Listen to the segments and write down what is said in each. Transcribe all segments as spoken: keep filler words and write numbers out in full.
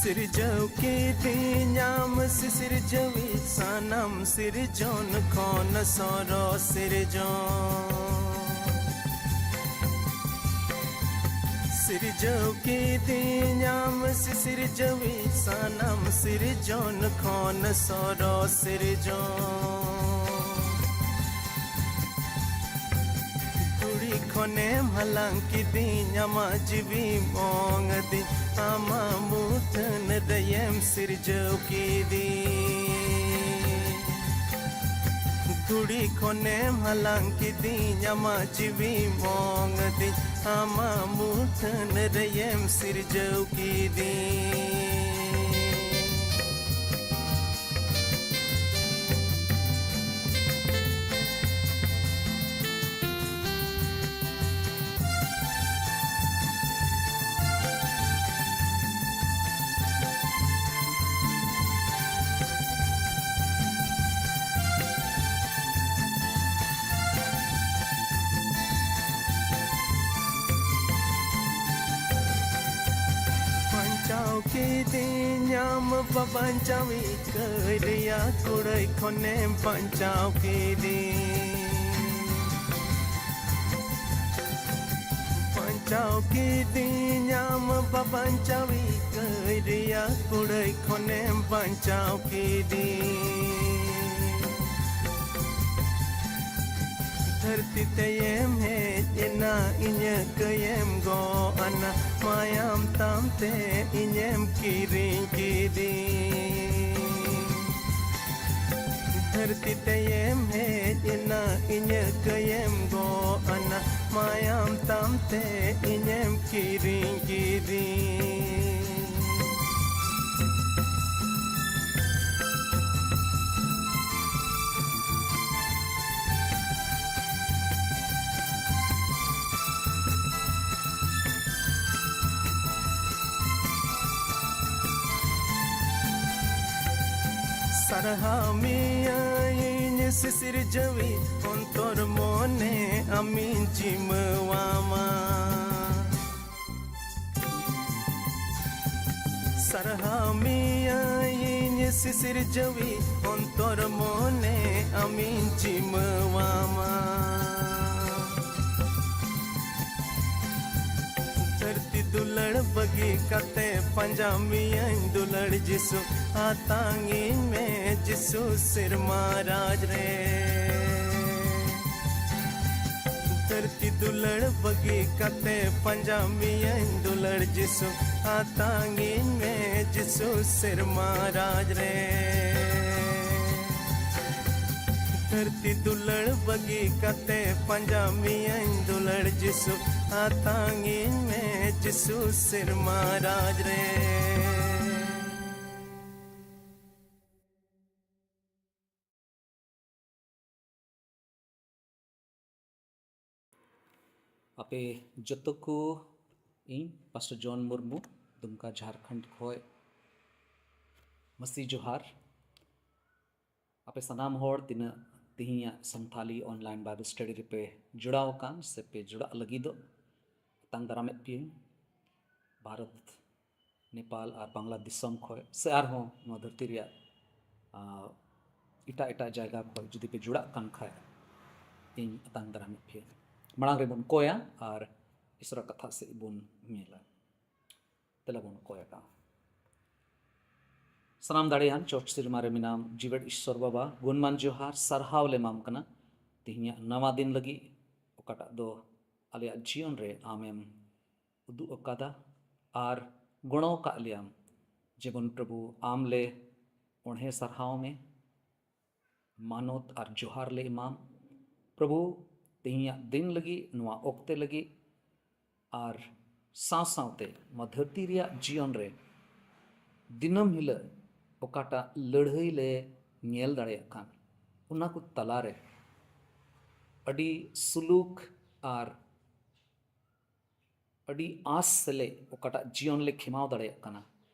ᱥᱤᱨᱡᱟᱹᱣ ᱠᱤᱫᱤᱧᱟᱢ ᱥᱤᱥᱤᱨᱡᱟᱹᱣᱤᱡ, ᱥᱟᱱᱟᱢ ᱥᱤᱨᱡᱚᱱ ᱠᱷᱚᱱ ᱥᱚᱨᱚᱥ ᱥᱤᱨᱡᱚᱱ᱾ ᱥᱤᱨᱡᱟᱹᱣ ᱠᱤᱫᱤᱧᱟᱢ ᱥᱤᱥᱤᱨᱡᱟᱹᱣᱤᱡ, ᱥᱟᱱᱟᱢ ᱥᱤᱨᱡᱚᱱ ᱠᱷᱚᱱ ᱥᱚᱨᱚᱥ ᱥᱤᱨᱡᱚᱱ᱾ ᱫᱷᱩᱲᱤ ᱠᱷᱚᱱᱮᱢ ᱦᱟᱞᱟᱝ ᱠᱤᱫᱤᱧ, ᱟᱢᱟᱜ ᱡᱤᱣᱤᱢ ᱚᱝ ᱟᱹᱫᱤᱧ, ᱟᱢᱟᱜ ᱢᱩᱴᱷᱟᱹᱱ ᱨᱮᱭᱮᱢ ᱥᱤᱨᱡᱟᱹᱣ ᱠᱤᱫᱤᱧ᱾ ᱫᱷᱩᱲᱤ ᱠᱷᱚᱱᱮᱢ ᱦᱟᱞᱟᱝ ᱠᱤᱫᱤᱧ, ᱟᱢᱟᱜ ᱡᱤᱣᱤᱢ ᱚᱝ ᱟᱹᱫᱤᱧ, ᱟᱢᱟᱜ ᱢᱩᱴᱷᱟᱹᱱ ᱨᱮᱭᱮᱢ ᱥᱤᱨᱡᱟᱹᱣ ᱠᱤᱫᱤᱧ᱾ ᱵᱟᱧᱪᱟᱣ ᱠᱤᱫᱤᱧᱟᱢ ᱵᱟᱵᱟᱧᱪᱟᱣᱤᱡ, ᱠᱟᱹᱭ ᱨᱮᱭᱟᱜ ᱠᱩᱲᱟᱹᱭ ᱠᱷᱚᱱᱮᱢ ᱵᱟᱧᱪᱟᱣ ᱠᱤᱫᱤᱧ᱾ ᱵᱟᱧᱪᱟᱣ ᱠᱤᱫᱤᱧᱟᱢ ᱵᱟᱵᱟᱧᱪᱟᱣᱤᱡ, ᱠᱟᱹᱭ ᱨᱮᱭᱟᱜ ᱠᱩᱲᱟᱹᱭ ᱠᱷᱚᱱᱮᱢ ᱵᱟᱧᱪᱟᱣ ᱠᱤᱫᱤᱧ᱾ ᱫᱷᱟᱹᱨᱛᱤ ᱛᱮᱭᱮᱢ ᱦᱮᱡ ᱮᱱᱟ, ᱤᱧᱟᱹᱜ ᱠᱟᱹᱭᱮᱢ ᱜᱚᱜ ᱟᱱᱟ, ᱢᱟᱭᱟᱢ ᱛᱟᱢ ᱛᱮ ᱤᱧᱮᱢ ᱠᱤᱨᱤᱧ ᱠᱤᱫᱤᱧ᱾ ᱫᱷᱟᱹᱨᱛᱤ ᱛᱮᱭᱮᱢ ᱦᱮᱡ ᱮᱱᱟ, ᱤᱧᱟᱹᱜ ᱠᱟᱹᱭᱮᱢ ᱜᱚᱜ ᱟᱱᱟ, ᱢᱟᱭᱟᱢ ᱛᱟᱢ ᱛᱮ ᱤᱧᱮᱢ ᱠᱤᱨᱤᱧ ᱠᱤᱫᱤᱧ᱾ ᱥᱟᱨᱦᱟᱣ ᱢᱮᱭᱟᱹᱧ ᱥᱤᱥᱤᱨᱡᱟᱹᱣᱤᱡ ᱚᱱᱛᱚᱨ ᱢᱚᱱᱮ ᱟᱢᱤᱧ ᱡᱤᱢᱟᱹᱣᱟᱢᱟ᱾ ᱥᱟᱨᱦᱟᱣ ᱢᱮᱭᱟᱹᱧ ᱥᱤᱥᱤᱨᱡᱟᱹᱣᱤᱡ ᱚᱱᱛᱚᱨ ᱢᱚᱱᱮ ᱟᱢᱤᱧ ᱡᱤᱢᱟᱹᱣᱟᱢᱟ᱾ ᱫᱷᱟᱹᱨᱛᱤ ᱫᱩᱞᱟᱹᱲ ᱵᱟᱹᱜᱤ ᱠᱟᱛᱮ ᱯᱟᱸᱡᱟ ᱢᱮᱭᱟᱹᱧ ᱫᱩᱞᱟᱹᱲ ᱡᱤᱥᱩ, ᱟᱛᱟᱝᱤᱧ ᱢᱮ ᱡᱤᱥᱩ ᱥᱮᱨᱢᱟ ᱨᱟᱡᱽ ᱨᱮ᱾ ᱫᱷᱟᱹᱨᱛᱤ ᱫᱩᱞᱟᱹᱲ ᱵᱟᱹᱜᱤ ᱠᱟᱛᱮ ᱯᱟᱸᱡᱟ ᱢᱮᱭᱟᱹᱧ ᱫᱩᱞᱟᱹᱲ ᱡᱤᱥᱩ, ᱟᱛᱟᱝᱤᱧ ᱢᱮ ᱡᱤᱥᱩ ᱥᱮᱨᱢᱟ ᱨᱟᱡᱽ ᱨᱮ᱾ ᱫᱷᱟᱹᱨᱛᱤ ᱫᱩᱞᱟᱹᱲ ᱵᱟᱹᱜᱤ ᱠᱟᱛᱮ ᱯᱟᱸᱡᱟ ᱢᱮᱭᱟᱹᱧ ᱫᱩᱞᱟᱹᱲ ᱡᱤᱥᱩ, ᱟᱛᱟᱝᱤᱧ ᱢᱮ ᱡᱤᱥᱩ ᱥᱮᱨᱢᱟ ᱨᱟᱡᱽ ᱨᱮ᱾ ᱟᱯᱮ ᱡᱚᱛᱚ ᱠᱚ, ᱤᱧ ᱯᱟᱥᱴᱚᱨ ᱡᱚᱱ ᱢᱩᱨᱢᱩ, ᱫᱩᱢᱠᱟ, ᱡᱷᱟᱲᱠᱷᱚᱸᱰ ᱠᱷᱚᱡ ᱢᱟᱹᱥᱤ ᱡᱚᱦᱟᱨ᱾ ᱟᱯᱮ ᱥᱟᱱᱟᱢ ᱦᱚᱲ ᱛᱤᱱᱟᱹᱜ ᱛᱤᱦᱤᱧᱟᱜ ᱥᱟᱱᱛᱷᱟᱞᱤ online Bible study ᱨᱮᱯᱮ ᱡᱚᱲᱟᱣ ᱟᱠᱟᱱ ᱥᱮ ᱯᱮ ᱡᱚᱲᱟᱜ ᱞᱟᱹᱜᱤᱫᱚᱜ, ᱟᱛᱟᱝ ᱫᱟᱨᱟᱢᱮᱫ ᱯᱮᱭᱟᱹᱧ᱾ ᱵᱷᱟᱨᱚᱛ, ᱱᱮᱯᱟᱞ ᱟᱨ ᱵᱟᱝᱞᱟ ᱫᱤᱥᱚᱢ ᱠᱷᱚᱡ ᱥᱮ ᱟᱨᱦᱚᱸ ᱱᱚᱣᱟ ᱫᱷᱟᱹᱨᱛᱤ ᱨᱮᱭᱟᱜ, ᱟᱸ, ᱮᱴᱟᱜ ᱮᱴᱟᱜ ᱡᱟᱭᱜᱟ ᱠᱷᱚᱡ ᱡᱩᱫᱤ ᱯᱮ ᱡᱚᱲᱟᱜ ᱠᱟᱱ ᱠᱷᱟᱡ, ᱤᱧ ᱟᱛᱟᱝ ᱫᱟᱨᱟᱢᱮᱫ ᱯᱮᱭᱟ᱾ ᱢᱟᱲᱟᱝ ᱨᱮᱵᱚᱱ ᱠᱚᱭᱟ ᱟᱨ ᱤᱥᱚᱨᱟᱜ ᱠᱟᱛᱷᱟ ᱥᱮᱫ ᱵᱚᱱ ᱧᱮᱞᱟ᱾ ᱛᱮᱞᱟ ᱵᱚᱱ ᱠᱚᱭ ᱟᱠᱟᱫᱼᱟ᱾ ᱥᱟᱱᱟᱢ ᱫᱟᱲᱮᱭᱟᱱ ᱪᱚᱴ ᱥᱮᱨᱢᱟ ᱨᱮ ᱢᱮᱱᱟᱢ ᱡᱤᱣᱮᱫ ᱤᱥᱥᱚᱨ ᱵᱟᱵᱟ, ᱜᱩᱱᱢᱟᱱ ᱡᱚᱦᱟᱨ, ᱥᱟᱨᱦᱟᱣ ᱞᱮ ᱮᱢᱟᱢ ᱠᱟᱱᱟ ᱛᱮᱦᱮᱧᱟᱜ ᱱᱟᱣᱟ ᱫᱤᱱ ᱞᱟᱹᱜᱤᱫ, ᱚᱠᱟᱴᱟᱜ ᱫᱚ ᱟᱞᱮᱭᱟᱜ ᱡᱤᱭᱚᱱ ᱨᱮ ᱟᱢᱮᱢ ᱩᱫᱩᱜ ᱟᱠᱟᱫᱟ ᱟᱨ ᱜᱚᱲᱚ ᱟᱠᱟᱫ ᱞᱮᱭᱟᱢ᱾ ᱡᱮᱢᱚᱱ ᱯᱨᱚᱵᱷᱩ, ᱟᱢ ᱞᱮ ᱚᱬᱦᱮ ᱥᱟᱨᱦᱟᱣ ᱢᱮ, ᱢᱟᱱᱚᱛ ᱟᱨ ᱡᱚᱦᱟᱨ ᱞᱮ ᱮᱢᱟᱢ᱾ ᱯᱨᱚᱵᱷᱩ, ᱛᱮᱦᱮᱧᱟᱜ ᱫᱤᱱ ᱞᱟᱹᱜᱤᱫ, ᱱᱚᱣᱟ ᱚᱠᱛᱮ ᱞᱟᱹᱜᱤᱫ ᱟᱨ ᱥᱟᱶ ᱥᱟᱶᱛᱮ ᱱᱚᱣᱟ ᱫᱷᱟᱹᱨᱛᱤ ᱨᱮᱭᱟᱜ ᱡᱤᱭᱚᱱ ᱨᱮ ᱫᱤᱱᱟᱹᱢ ᱦᱤᱞᱳᱜ ᱚᱠᱟᱴᱟᱜ ᱞᱟᱹᱲᱦᱟᱹᱭ ᱞᱮ ᱧᱮᱞ ᱫᱟᱲᱮᱭᱟᱜ ᱠᱟᱱ, ᱚᱱᱟ ᱠᱚ ᱛᱟᱞᱟᱨᱮ ᱟᱹᱰᱤ ᱥᱩᱞᱩᱠ ᱟᱨ ᱟᱹᱰᱤ ᱟᱸᱥ ᱥᱮᱞᱮᱫ ᱚᱠᱟᱴᱟᱜ ᱡᱤᱭᱚᱱ ᱞᱮ ᱠᱷᱮᱢᱟᱣ ᱫᱟᱲᱮᱭᱟᱜ ᱠᱟᱱᱟ,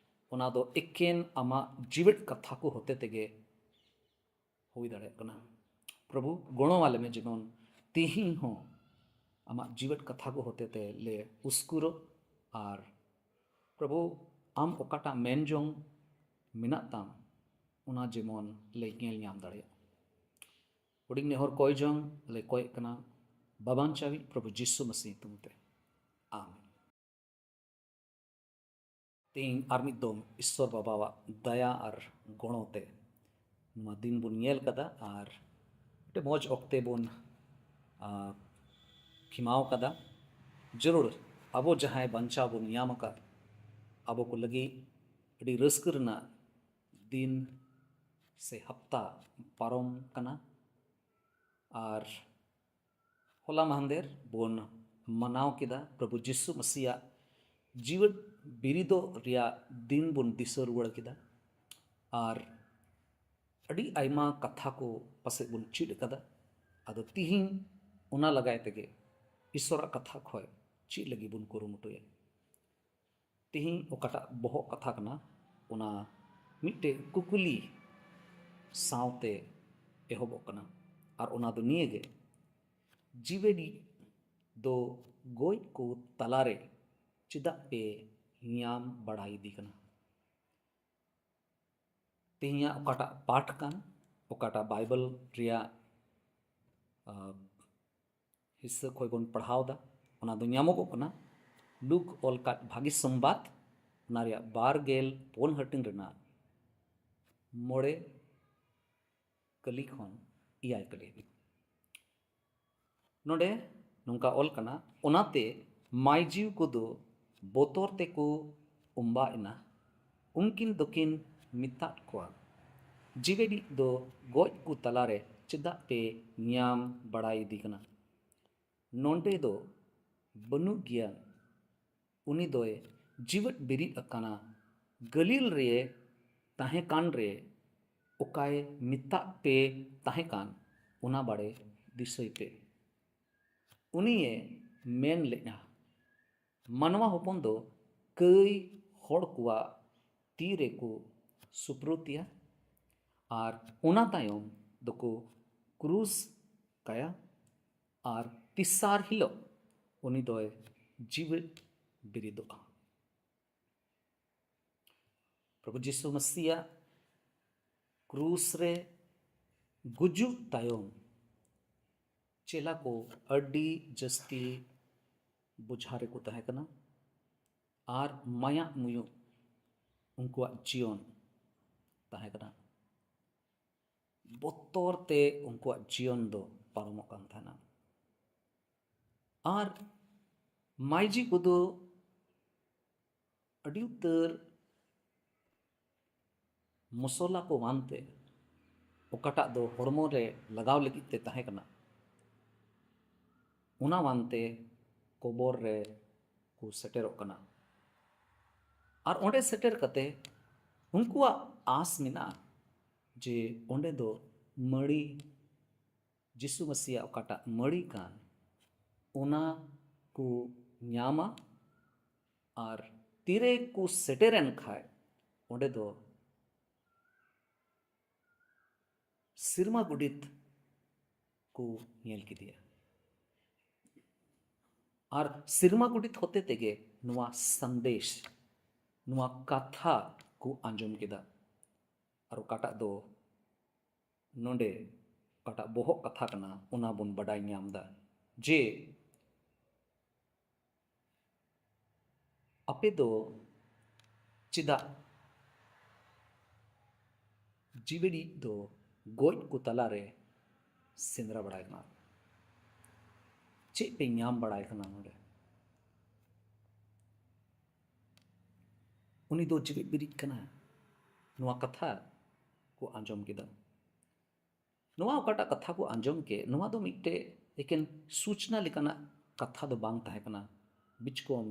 ᱚᱱᱟ ᱫᱚ ᱮᱠᱮᱱ ᱟᱢᱟᱜ ᱡᱤᱣᱮᱫ ᱠᱟᱛᱷᱟ ᱠᱚ ᱦᱚᱛᱮ ᱛᱮᱜᱮ ᱦᱩᱭ ᱫᱟᱲᱮᱭᱟᱜ ᱠᱟᱱᱟ᱾ ᱯᱨᱚᱵᱷᱩ, ᱜᱚᱲᱚ ᱟᱞᱮ ᱢᱮ, ᱡᱮᱢᱚᱱ ᱛᱤᱦᱤᱧ ᱦᱚᱸ ᱟᱢᱟᱜ ᱡᱤᱣᱮᱫ ᱠᱟᱛᱷᱟ ᱠᱚ ᱦᱚᱛᱮ ᱛᱮ ᱞᱮ ᱩᱥᱠᱩᱨᱚᱜ ᱟᱨ ᱯᱨᱚᱵᱷᱩ, ᱟᱢ ᱚᱠᱟᱴᱟᱜ ᱢᱮᱱ ᱡᱚᱝ ᱢᱮᱱᱟᱜ ᱛᱟᱢ, ᱚᱱᱟ ᱡᱮᱢᱚᱱ ᱞᱮ ᱧᱮᱞ ᱧᱟᱢ ᱫᱟᱲᱮᱭᱟᱜ᱾ ᱦᱩᱰᱤᱧ ᱱᱮᱦᱚᱨ ᱠᱚᱭ ᱡᱚᱝ ᱞᱮ ᱠᱚᱭᱮᱜ ᱠᱟᱱᱟ, ᱵᱟᱵᱟᱱᱪᱟᱣᱤᱡ ᱯᱨᱚᱵᱷᱩ ᱡᱤᱥᱩ ᱢᱟᱹᱥᱤ ᱧᱩᱛᱩᱢ ᱛᱮ, ᱟᱢᱮᱱ᱾ ᱛᱮᱦᱮᱧ ᱟᱨ ᱢᱤᱫ ᱫᱚᱢ ᱤᱥᱥᱚᱨ ᱵᱟᱵᱟᱣᱟᱜ ᱫᱟᱭᱟ ᱟᱨ ᱜᱚᱲᱚ ᱛᱮ ᱱᱚᱣᱟ ᱫᱤᱱ ᱵᱚᱱ ᱧᱮᱞ ᱠᱟᱫᱟ ᱟᱨ ᱢᱤᱫᱴᱮᱱ ᱢᱚᱡᱽ ᱚᱠᱛᱮ ᱵᱚᱱ, ᱟ, ᱠᱷᱮᱢᱟᱣ ᱠᱟᱫᱟ᱾ ᱡᱟᱹᱨᱩᱲ ᱟᱵᱚ ᱡᱟᱦᱟᱸᱭ ᱵᱟᱧᱪᱟᱣ ᱵᱚᱱ ᱧᱟᱢ ᱟᱠᱟᱫ, ᱟᱵᱚ ᱠᱚ ᱞᱟᱹᱜᱤᱫ ᱟᱹᱰᱤ ᱨᱟᱹᱥᱠᱟᱹ ᱨᱮᱱᱟᱜ ᱫᱤᱱ ᱥᱮ ᱦᱟᱯᱛᱟ ᱯᱟᱨᱚᱢ ᱠᱟᱱᱟ᱾ ᱟᱨ ᱦᱚᱞᱟ ᱢᱟᱦᱫᱮᱨ ᱵᱚᱱ ᱢᱟᱱᱟᱣ ᱠᱮᱫᱟ ᱯᱨᱚᱵᱷᱩ ᱡᱤᱥᱩ ᱢᱟᱥᱤᱭᱟᱜ ᱡᱤᱣᱮᱫ ᱵᱤᱨᱤᱫᱚᱜ ᱨᱮᱭᱟᱜ ᱫᱤᱱ ᱵᱚᱱ ᱫᱤᱥᱟᱹ ᱨᱩᱣᱟᱹᱲ ᱠᱮᱫᱟ᱾ ᱟᱨ ᱟᱹᱰᱤ ᱟᱭᱢᱟ ᱠᱟᱛᱷᱟ ᱠᱚ ᱯᱟᱥᱮᱡ ᱵᱚᱱ ᱪᱮᱫ ᱟᱠᱟᱫᱟ᱾ ᱟᱫᱚ ᱛᱤᱦᱤᱧ ᱚᱱᱟ ᱞᱟᱜᱟᱭ ᱛᱮᱜᱮ ᱤᱥᱚᱨᱟᱜ ᱠᱟᱛᱷᱟ ᱠᱷᱚᱱ ᱪᱮᱫ ᱞᱟᱹᱜᱤᱫ ᱵᱚᱱ ᱠᱩᱨᱩᱢᱩᱴᱩᱭᱟ᱾ ᱛᱤᱦᱤᱧ ᱚᱠᱟᱴᱟᱜ ᱵᱚᱦᱚᱜ ᱠᱟᱛᱷᱟ ᱠᱟᱱᱟ, ᱚᱱᱟ ᱢᱤᱫᱴᱮᱡ ᱠᱩᱠᱞᱤ ᱥᱟᱶᱛᱮ ᱮᱦᱚᱵᱚᱜ ᱠᱟᱱᱟ᱾ ᱟᱨ ᱚᱱᱟ ᱫᱚ ᱱᱤᱭᱟᱹ ᱜᱮ, ᱡᱤᱣᱮᱫᱤᱡ ᱫᱚ ᱜᱚᱡ ᱠᱚ ᱛᱟᱞᱟᱨᱮ ᱪᱮᱫᱟᱜ ᱯᱮ ᱧᱟᱢ ᱵᱟᱲᱟᱭᱮᱫᱮ ᱠᱟᱱᱟ? ᱛᱮᱦᱮᱧᱟᱜ ᱚᱠᱟᱴᱟᱜ ᱯᱟᱴᱷ ᱠᱟᱱ, ᱚᱠᱟᱴᱟᱜ ᱵᱟᱭᱵᱮᱞ ᱨᱮᱭᱟᱜ, ᱟ, ᱦᱤᱥᱟᱹ ᱠᱷᱚᱱ ᱵᱚᱱ ᱯᱟᱲᱦᱟᱣ ᱮᱫᱟ, ᱚᱱᱟ ᱫᱚ ᱧᱟᱢᱚᱜᱚᱜ ᱠᱟᱱᱟ ᱞᱩᱠ ᱚᱞ ᱠᱟᱫ ᱵᱷᱟᱹᱜᱤ ᱥᱚᱢᱵᱟᱫ, ᱚᱱᱟ ᱨᱮᱭᱟᱜ ᱵᱟᱨ ᱜᱮᱞ ᱯᱩᱱ ᱦᱟᱹᱴᱤᱧ ᱨᱮᱱᱟᱜ ᱢᱚᱬᱮ ᱠᱟᱹᱞᱤ ᱠᱷᱚᱱ ᱮᱭᱟᱭ ᱠᱟᱹᱞᱤ ᱦᱟᱹᱵᱤᱡ᱾ ᱱᱚᱰᱮ ᱱᱚᱝᱠᱟ ᱚᱞ ᱠᱟᱱᱟ, ᱚᱱᱟᱛᱮ ᱢᱟᱹᱭᱡᱩ ᱠᱚᱫᱚ ᱵᱚᱛᱚᱨ ᱛᱮᱠᱚ ᱚᱢᱵᱟ ᱮᱱᱟ᱾ ᱩᱱᱠᱤᱱ ᱫᱚᱠᱤᱱ ᱢᱮᱛᱟᱫ ᱠᱚᱣᱟ, ᱡᱤᱣᱮᱫᱤᱡ ᱫᱚ ᱜᱚᱡ ᱠᱚ ᱛᱟᱞᱟᱨᱮ ᱪᱮᱫᱟᱜ ᱯᱮ ᱧᱟᱢ ᱵᱟᱲᱟᱭᱮᱫᱮ ᱠᱟᱱᱟ? ᱱᱚᱰᱮ ᱫᱚ ᱵᱟᱹᱱᱩᱜ ᱜᱮᱭᱟ᱾ ᱩᱱᱤ ᱫᱚᱭ ᱡᱤᱣᱮᱫ ᱵᱮᱨᱮᱫ ᱟᱠᱟᱱᱟ᱾ ᱜᱟᱹᱞᱤᱞ ᱨᱮ ᱛᱟᱦᱮᱸ ᱠᱟᱱ ᱨᱮ ᱚᱠᱟᱭ ᱢᱮᱛᱟᱜ ᱯᱮ ᱛᱟᱦᱮᱸ ᱠᱟᱱ, ᱚᱱᱟ ᱵᱟᱲᱮ ᱫᱤᱥᱟᱹᱭ ᱯᱮ᱾ ᱩᱱᱤᱭᱮ ᱢᱮᱱ ᱞᱮᱫᱼᱟ, ᱢᱟᱱᱣᱟ ᱦᱚᱯᱚᱱ ᱫᱚ ᱠᱟᱹᱭ ᱦᱚᱲ ᱠᱚᱣᱟᱜ ᱛᱤ ᱨᱮᱠᱚ ᱥᱩᱯᱨᱩᱛᱮᱭᱟ ᱟᱨ ᱚᱱᱟ ᱛᱟᱭᱚᱢ ᱫᱚᱠᱚ ᱠᱨᱩᱥ ᱠᱟᱭᱟ, ᱟᱨ ᱛᱮᱥᱟᱨ ᱦᱤᱞᱳᱜ ᱩᱱᱤ ᱫᱚᱭ ᱡᱤᱣᱮᱫ ᱵᱮᱨᱮᱫᱚᱜᱼᱟ᱾ ᱯᱨᱚᱵᱷᱩ ᱡᱤᱥᱩ ᱢᱟᱥᱤᱭᱟᱜ ᱠᱨᱩᱥ ᱨᱮ ᱜᱩᱡᱩᱜ ᱛᱟᱭᱚᱢ ᱪᱮᱞᱟ ᱠᱚ ᱟᱹᱰᱤ ᱡᱟᱹᱥᱛᱤ ᱵᱚᱡᱷᱟ ᱨᱮᱠᱚ ᱛᱟᱦᱮᱸ ᱠᱟᱱᱟ ᱟᱨ ᱢᱟᱭᱟᱜ ᱢᱩᱭᱩᱜ ᱩᱱᱠᱩᱣᱟᱜ ᱡᱤᱭᱚᱱ ᱛᱟᱦᱮᱸ ᱠᱟᱱᱟ᱾ ᱵᱚᱛᱚᱨ ᱛᱮ ᱩᱱᱠᱩᱣᱟᱜ ᱡᱤᱭᱚᱱ ᱫᱚ ᱯᱟᱨᱚᱢᱚᱜ ᱠᱟᱱ ᱛᱟᱦᱮᱱᱟ᱾ ᱟᱨ ᱢᱟᱹᱭᱡᱤ ᱠᱚᱫᱚ ᱟᱹᱰᱤ ᱩᱛᱟᱹᱨ ᱢᱚᱥᱚᱞᱟ ᱠᱚ ᱟᱱᱛᱮ, ᱚᱠᱟᱴᱟᱜ ᱫᱚ ᱦᱚᱲᱢᱚ ᱨᱮ ᱞᱟᱜᱟᱣ ᱞᱟᱹᱜᱤᱫ ᱛᱮ ᱛᱟᱦᱮᱸ ᱠᱟᱱᱟ, ᱚᱱᱟ ᱟᱱᱛᱮ ᱠᱚᱵᱚᱨ ᱨᱮ ᱠᱚ ᱥᱮᱴᱮᱨᱚᱜ ᱠᱟᱱᱟ᱾ ᱟᱨ ᱚᱸᱰᱮ ᱥᱮᱴᱮᱨ ᱠᱟᱛᱮ ᱩᱱᱠᱩᱣᱟᱜ ᱟᱸᱥ ᱢᱮᱱᱟᱜᱼᱟ ᱡᱮ ᱚᱸᱰᱮ ᱫᱚ ᱢᱟᱹᱲᱤ, ᱡᱤᱥᱩ ᱢᱟᱥᱤᱭᱟᱜ ᱚᱠᱟᱴᱟᱜ ᱢᱟᱹᱲᱤ ᱠᱟᱱ, ᱚᱱᱟ ᱠᱚ ᱧᱟᱢᱟ᱾ ᱟᱨ ᱛᱤᱨᱮ ᱠᱚ ᱥᱮᱴᱮᱨᱮᱱ ᱠᱷᱟᱡ, ᱚᱸᱰᱮ ᱫᱚ ᱥᱮᱨᱢᱟ ᱜᱚᱰᱮᱛ ᱠᱚ ᱧᱮᱞ ᱠᱮᱫᱮᱭᱟ᱾ ᱟᱨ ᱥᱮᱨᱢᱟ ᱜᱚᱰᱮᱛ ᱦᱚᱛᱮ ᱛᱮᱜᱮ ᱱᱚᱣᱟ ᱥᱟᱸᱫᱮᱥ, ᱱᱚᱣᱟ ᱠᱟᱛᱷᱟ ᱠᱚ ᱟᱸᱡᱚᱢ ᱠᱮᱫᱟ᱾ ᱟᱨ ᱚᱠᱟᱴᱟᱜ ᱫᱚ ᱱᱚᱰᱮ, ᱚᱠᱟᱴᱟᱜ ᱵᱚᱦᱚᱜ ᱠᱟᱛᱷᱟ ᱠᱟᱱᱟ, ᱚᱱᱟ ᱵᱚᱱ ᱵᱟᱰᱟᱭ ᱧᱟᱢ ᱮᱫᱟ ᱡᱮ ᱟᱯᱮ ᱫᱚ ᱪᱮᱫᱟᱜ ᱡᱤᱣᱤᱲᱤᱡ ᱫᱚ ᱜᱚᱡ ᱠᱚ ᱛᱟᱞᱟᱨᱮ ᱥᱮᱸᱫᱽᱨᱟ ᱵᱟᱲᱟᱭ ᱠᱟᱱᱟ? ᱪᱮᱫ ᱯᱮ ᱧᱟᱢ ᱵᱟᱲᱟᱭ ᱠᱟᱱᱟ ᱱᱚᱰᱮ? ᱩᱱᱤ ᱫᱚ ᱡᱤᱣᱮᱫ ᱵᱤᱨᱤᱫ ᱠᱟᱱᱟ᱾ ᱱᱚᱣᱟ ᱠᱟᱛᱷᱟ ᱠᱚ ᱟᱸᱡᱚᱢ ᱠᱮᱫᱟ᱾ ᱱᱚᱣᱟ ᱚᱠᱟᱴᱟᱜ ᱠᱟᱛᱷᱟ ᱠᱚ ᱟᱸᱡᱚᱢ ᱠᱮᱫ, ᱱᱚᱣᱟ ᱫᱚ ᱢᱤᱫᱴᱮᱡ ᱮᱠᱮᱱ ᱥᱩᱪᱱᱟ ᱞᱮᱠᱟᱱᱟᱜ ᱠᱟᱛᱷᱟ ᱫᱚ ᱵᱟᱝ ᱛᱟᱦᱮᱸ ᱠᱟᱱᱟ, ᱵᱤᱪᱠᱚᱢ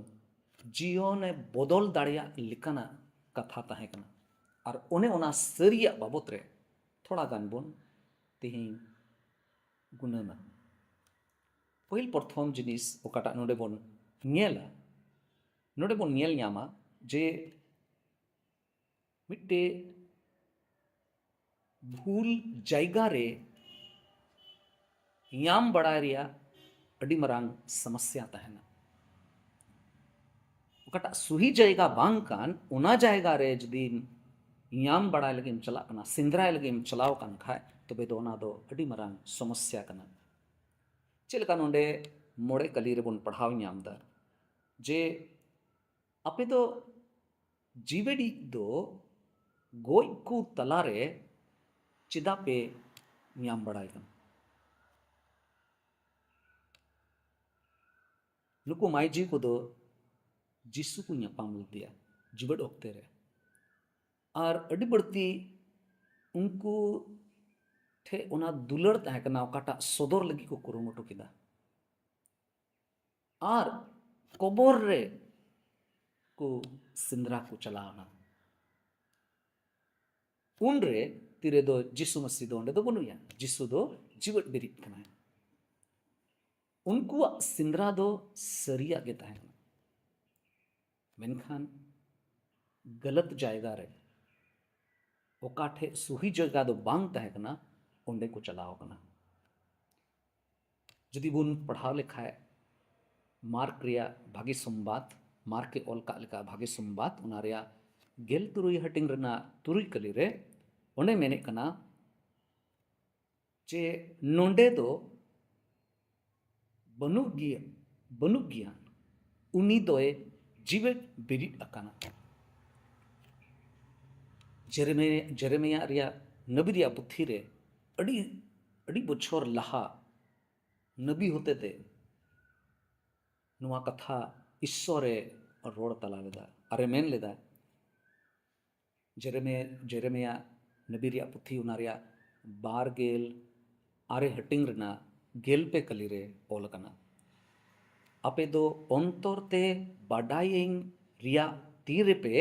ᱡᱤᱭᱚᱱᱮ ᱵᱚᱫᱚᱞ ᱫᱟᱲᱮᱭᱟᱜ ᱞᱮᱠᱟᱱᱟᱜ ᱠᱟᱛᱷᱟ ᱛᱟᱦᱮᱸ ᱠᱟᱱᱟ᱾ ᱟᱨ ᱚᱱᱮ ᱚᱱᱟ ᱥᱟᱹᱨᱤᱭᱟᱜ ᱵᱟᱵᱚᱛ ᱨᱮ ᱛᱷᱚᱲᱟ ᱜᱟᱱ ᱵᱚᱱ ᱛᱮᱦᱮᱧ ᱜᱩᱱᱟᱹᱱᱟ᱾ ᱯᱟᱹᱦᱤᱞ ᱯᱨᱚᱛᱷᱚᱢ ᱡᱤᱱᱤᱥ ᱚᱠᱟᱴᱟᱜ ᱱᱚᱰᱮ ᱵᱚᱱ ᱧᱮᱞᱟ, ᱱᱚᱰᱮ ᱵᱚᱱ ᱧᱮᱞ ᱧᱟᱢᱟ ᱡᱮ ᱢᱤᱫᱴᱮᱡ ᱵᱷᱩᱞ ᱡᱟᱭᱜᱟ ᱨᱮ ᱧᱟᱢ ᱵᱟᱲᱟᱭ ᱨᱮᱭᱟᱜ ᱟᱹᱰᱤ ᱢᱟᱨᱟᱝ ᱥᱚᱢᱚᱥᱥᱟ ᱛᱟᱦᱮᱱᱟ᱾ ᱚᱠᱟᱴᱟᱜ ᱥᱩᱦᱤ ᱡᱟᱭᱜᱟ ᱵᱟᱝ ᱠᱟᱱ, ᱚᱱᱟ ᱡᱟᱭᱜᱟ ᱨᱮ ᱡᱩᱫᱤ ᱧᱟᱢ ᱵᱟᱲᱟᱭ ᱞᱟᱹᱜᱤᱫ ᱮᱢ ᱪᱟᱞᱟᱜ ᱠᱟᱱᱟ, ᱥᱮᱸᱫᱽᱨᱟᱭ ᱞᱟᱹᱜᱤᱫ ᱮᱢ ᱪᱟᱞᱟᱣ ᱟᱠᱟᱱ ᱠᱷᱟᱡ, ᱛᱚᱵᱮ ᱫᱚ ᱚᱱᱟ ᱫᱚ ᱟᱹᱰᱤ ᱢᱟᱨᱟᱝ ᱥᱚᱢᱚᱥᱥᱟ ᱠᱟᱱᱟ᱾ ᱪᱮᱫ ᱞᱮᱠᱟ ᱱᱚᱰᱮ ᱢᱚᱬᱮ ᱠᱟᱹᱞᱤ ᱨᱮᱵᱚᱱ ᱯᱟᱲᱦᱟᱣ ᱧᱟᱢ ᱮᱫᱟ ᱡᱮ, ᱟᱯᱮ ᱫᱚ ᱡᱤᱣᱮᱫᱤᱡ ᱫᱚ ᱜᱚᱡ ᱠᱚ ᱛᱟᱞᱟᱨᱮ ᱪᱮᱫᱟᱜ ᱯᱮ ᱧᱟᱢ ᱵᱟᱲᱟᱭ ᱠᱟᱱᱟ? ᱱᱩᱠᱩ ᱢᱟᱹᱭᱡᱤ ᱠᱚᱫᱚ ᱡᱤᱥᱩ ᱠᱚ ᱧᱟᱯᱟᱢ ᱞᱮᱫᱮᱭᱟ ᱡᱤᱣᱮᱫ ᱚᱠᱛᱮ ᱨᱮ, ᱟᱨ ᱟᱹᱰᱤ ᱵᱟᱹᱲᱛᱤ ᱩᱱᱠᱩ ᱴᱷᱮᱱ ᱚᱱᱟ ᱫᱩᱞᱟᱹᱲ ᱛᱟᱦᱮᱸ ᱠᱟᱱᱟ, ᱚᱠᱟᱴᱟᱜ ᱥᱚᱫᱚᱨ ᱞᱟᱹᱜᱤᱫ ᱠᱚ ᱠᱩᱨᱩᱢᱩᱴᱩ ᱠᱮᱫᱟ᱾ ᱟᱨ ᱠᱚᱵᱚᱨ ᱨᱮ ᱠᱚ ᱥᱮᱸᱫᱽᱨᱟ ᱠᱚ ᱪᱟᱞᱟᱣᱱᱟ᱾ ᱩᱱᱨᱮ ᱛᱤᱨᱮ ᱫᱚ ᱡᱤᱥᱩ ᱢᱟᱹᱥᱤ ᱫᱚ ᱚᱸᱰᱮ ᱫᱚ ᱵᱟᱹᱱᱩᱭᱟ, ᱡᱤᱥᱩ ᱫᱚ ᱡᱤᱣᱮᱫ ᱵᱮᱨᱮᱫ ᱠᱟᱱᱟᱭ᱾ ᱩᱱᱠᱩᱣᱟᱜ ᱥᱮᱸᱫᱽᱨᱟ ᱫᱚ ᱥᱟᱹᱨᱤᱭᱟᱜ ᱜᱮ ᱛᱟᱦᱮᱸ ᱠᱟᱱᱟ, ᱢᱮᱱᱠᱷᱟᱱ ᱜᱟᱞᱟᱛ ᱡᱟᱭᱜᱟ ᱨᱮ, ᱚᱠᱟ ᱴᱷᱮᱡ ᱥᱩᱦᱤ ᱡᱟᱭᱜᱟ ᱫᱚ ᱵᱟᱝ ᱛᱟᱦᱮᱸ ᱠᱟᱱᱟ, ᱚᱸᱰᱮ ᱠᱚ ᱪᱟᱞᱟᱣ ᱠᱟᱱᱟ᱾ ᱡᱩᱫᱤ ᱵᱚᱱ ᱯᱟᱲᱦᱟᱣ ᱞᱮᱠᱷᱟᱡ, ᱢᱟᱨᱠ ᱨᱮᱭᱟᱜ ᱵᱷᱟᱹᱜᱤ ᱥᱚᱢᱵᱟᱫ, ᱢᱟᱨᱠ ᱮ ᱚᱞ ᱠᱟᱜ ᱞᱮᱠᱟ ᱵᱷᱟᱹᱜᱤ ᱥᱚᱢᱵᱟᱫ, ᱚᱱᱟ ᱨᱮᱭᱟᱜ ᱜᱮᱞ ᱛᱩᱨᱩᱭ ᱦᱟᱹᱴᱤᱧ ᱨᱮᱱᱟᱜ ᱛᱩᱨᱩᱭ ᱠᱟᱹᱞᱤ ᱨᱮ ᱚᱸᱰᱮ ᱢᱮᱱᱮᱫ ᱠᱟᱱᱟ ᱡᱮ ᱱᱚᱸᱰᱮ ᱫᱚ ᱵᱟᱹᱱᱩᱜ ᱜᱮᱭᱟ, ᱵᱟᱹᱱᱩᱜ ᱜᱮᱭᱟ, ᱩᱱᱤ ᱫᱚᱭ ᱡᱤᱣᱮᱫ ᱵᱮᱨᱮᱫ ᱟᱠᱟᱱᱟ᱾ ᱡᱮᱨᱮᱢᱤ-, ᱡᱮᱨᱮᱢᱤᱭᱟ ᱨᱮᱭᱟᱜ ᱱᱟᱵᱤ ᱨᱮᱭᱟᱜ ᱯᱩᱛᱷᱤ ᱨᱮ ᱟᱹᱰᱤ, ᱟᱹᱰᱤ ᱵᱚᱪᱷᱚᱨ ᱞᱟᱦᱟ ᱱᱟᱵᱤ ᱦᱚᱛᱮᱛᱮ ᱱᱚᱣᱟ ᱠᱟᱛᱷᱟ ᱤᱥᱥᱚᱨᱮ ᱨᱚᱲ ᱛᱟᱞᱟ ᱞᱮᱫᱟ ᱟᱨᱮ ᱢᱮᱱ ᱞᱮᱫᱟ, ᱡᱮᱨᱮᱢᱤ-, ᱡᱮᱨᱮᱢᱤᱭᱟ ᱱᱟᱵᱤ ᱨᱮᱭᱟᱜ ᱯᱩᱛᱷᱤ, ᱚᱱᱟ ᱨᱮᱭᱟᱜ ᱵᱟᱨ ᱜᱮᱞ ᱟᱨᱮ ᱦᱟᱹᱴᱤᱧ ᱨᱮᱱᱟᱜ ᱜᱮᱞ ᱯᱮ ᱠᱟᱹᱞᱤ ᱨᱮ ᱚᱞ ᱟᱠᱟᱱᱟ, "ᱟᱯᱮ ᱫᱚ ᱚᱱᱛᱚᱨ ᱛᱮ ᱵᱟᱰᱟᱭᱟᱹᱧ ᱨᱮᱭᱟᱜ ᱛᱤ ᱨᱮᱯᱮ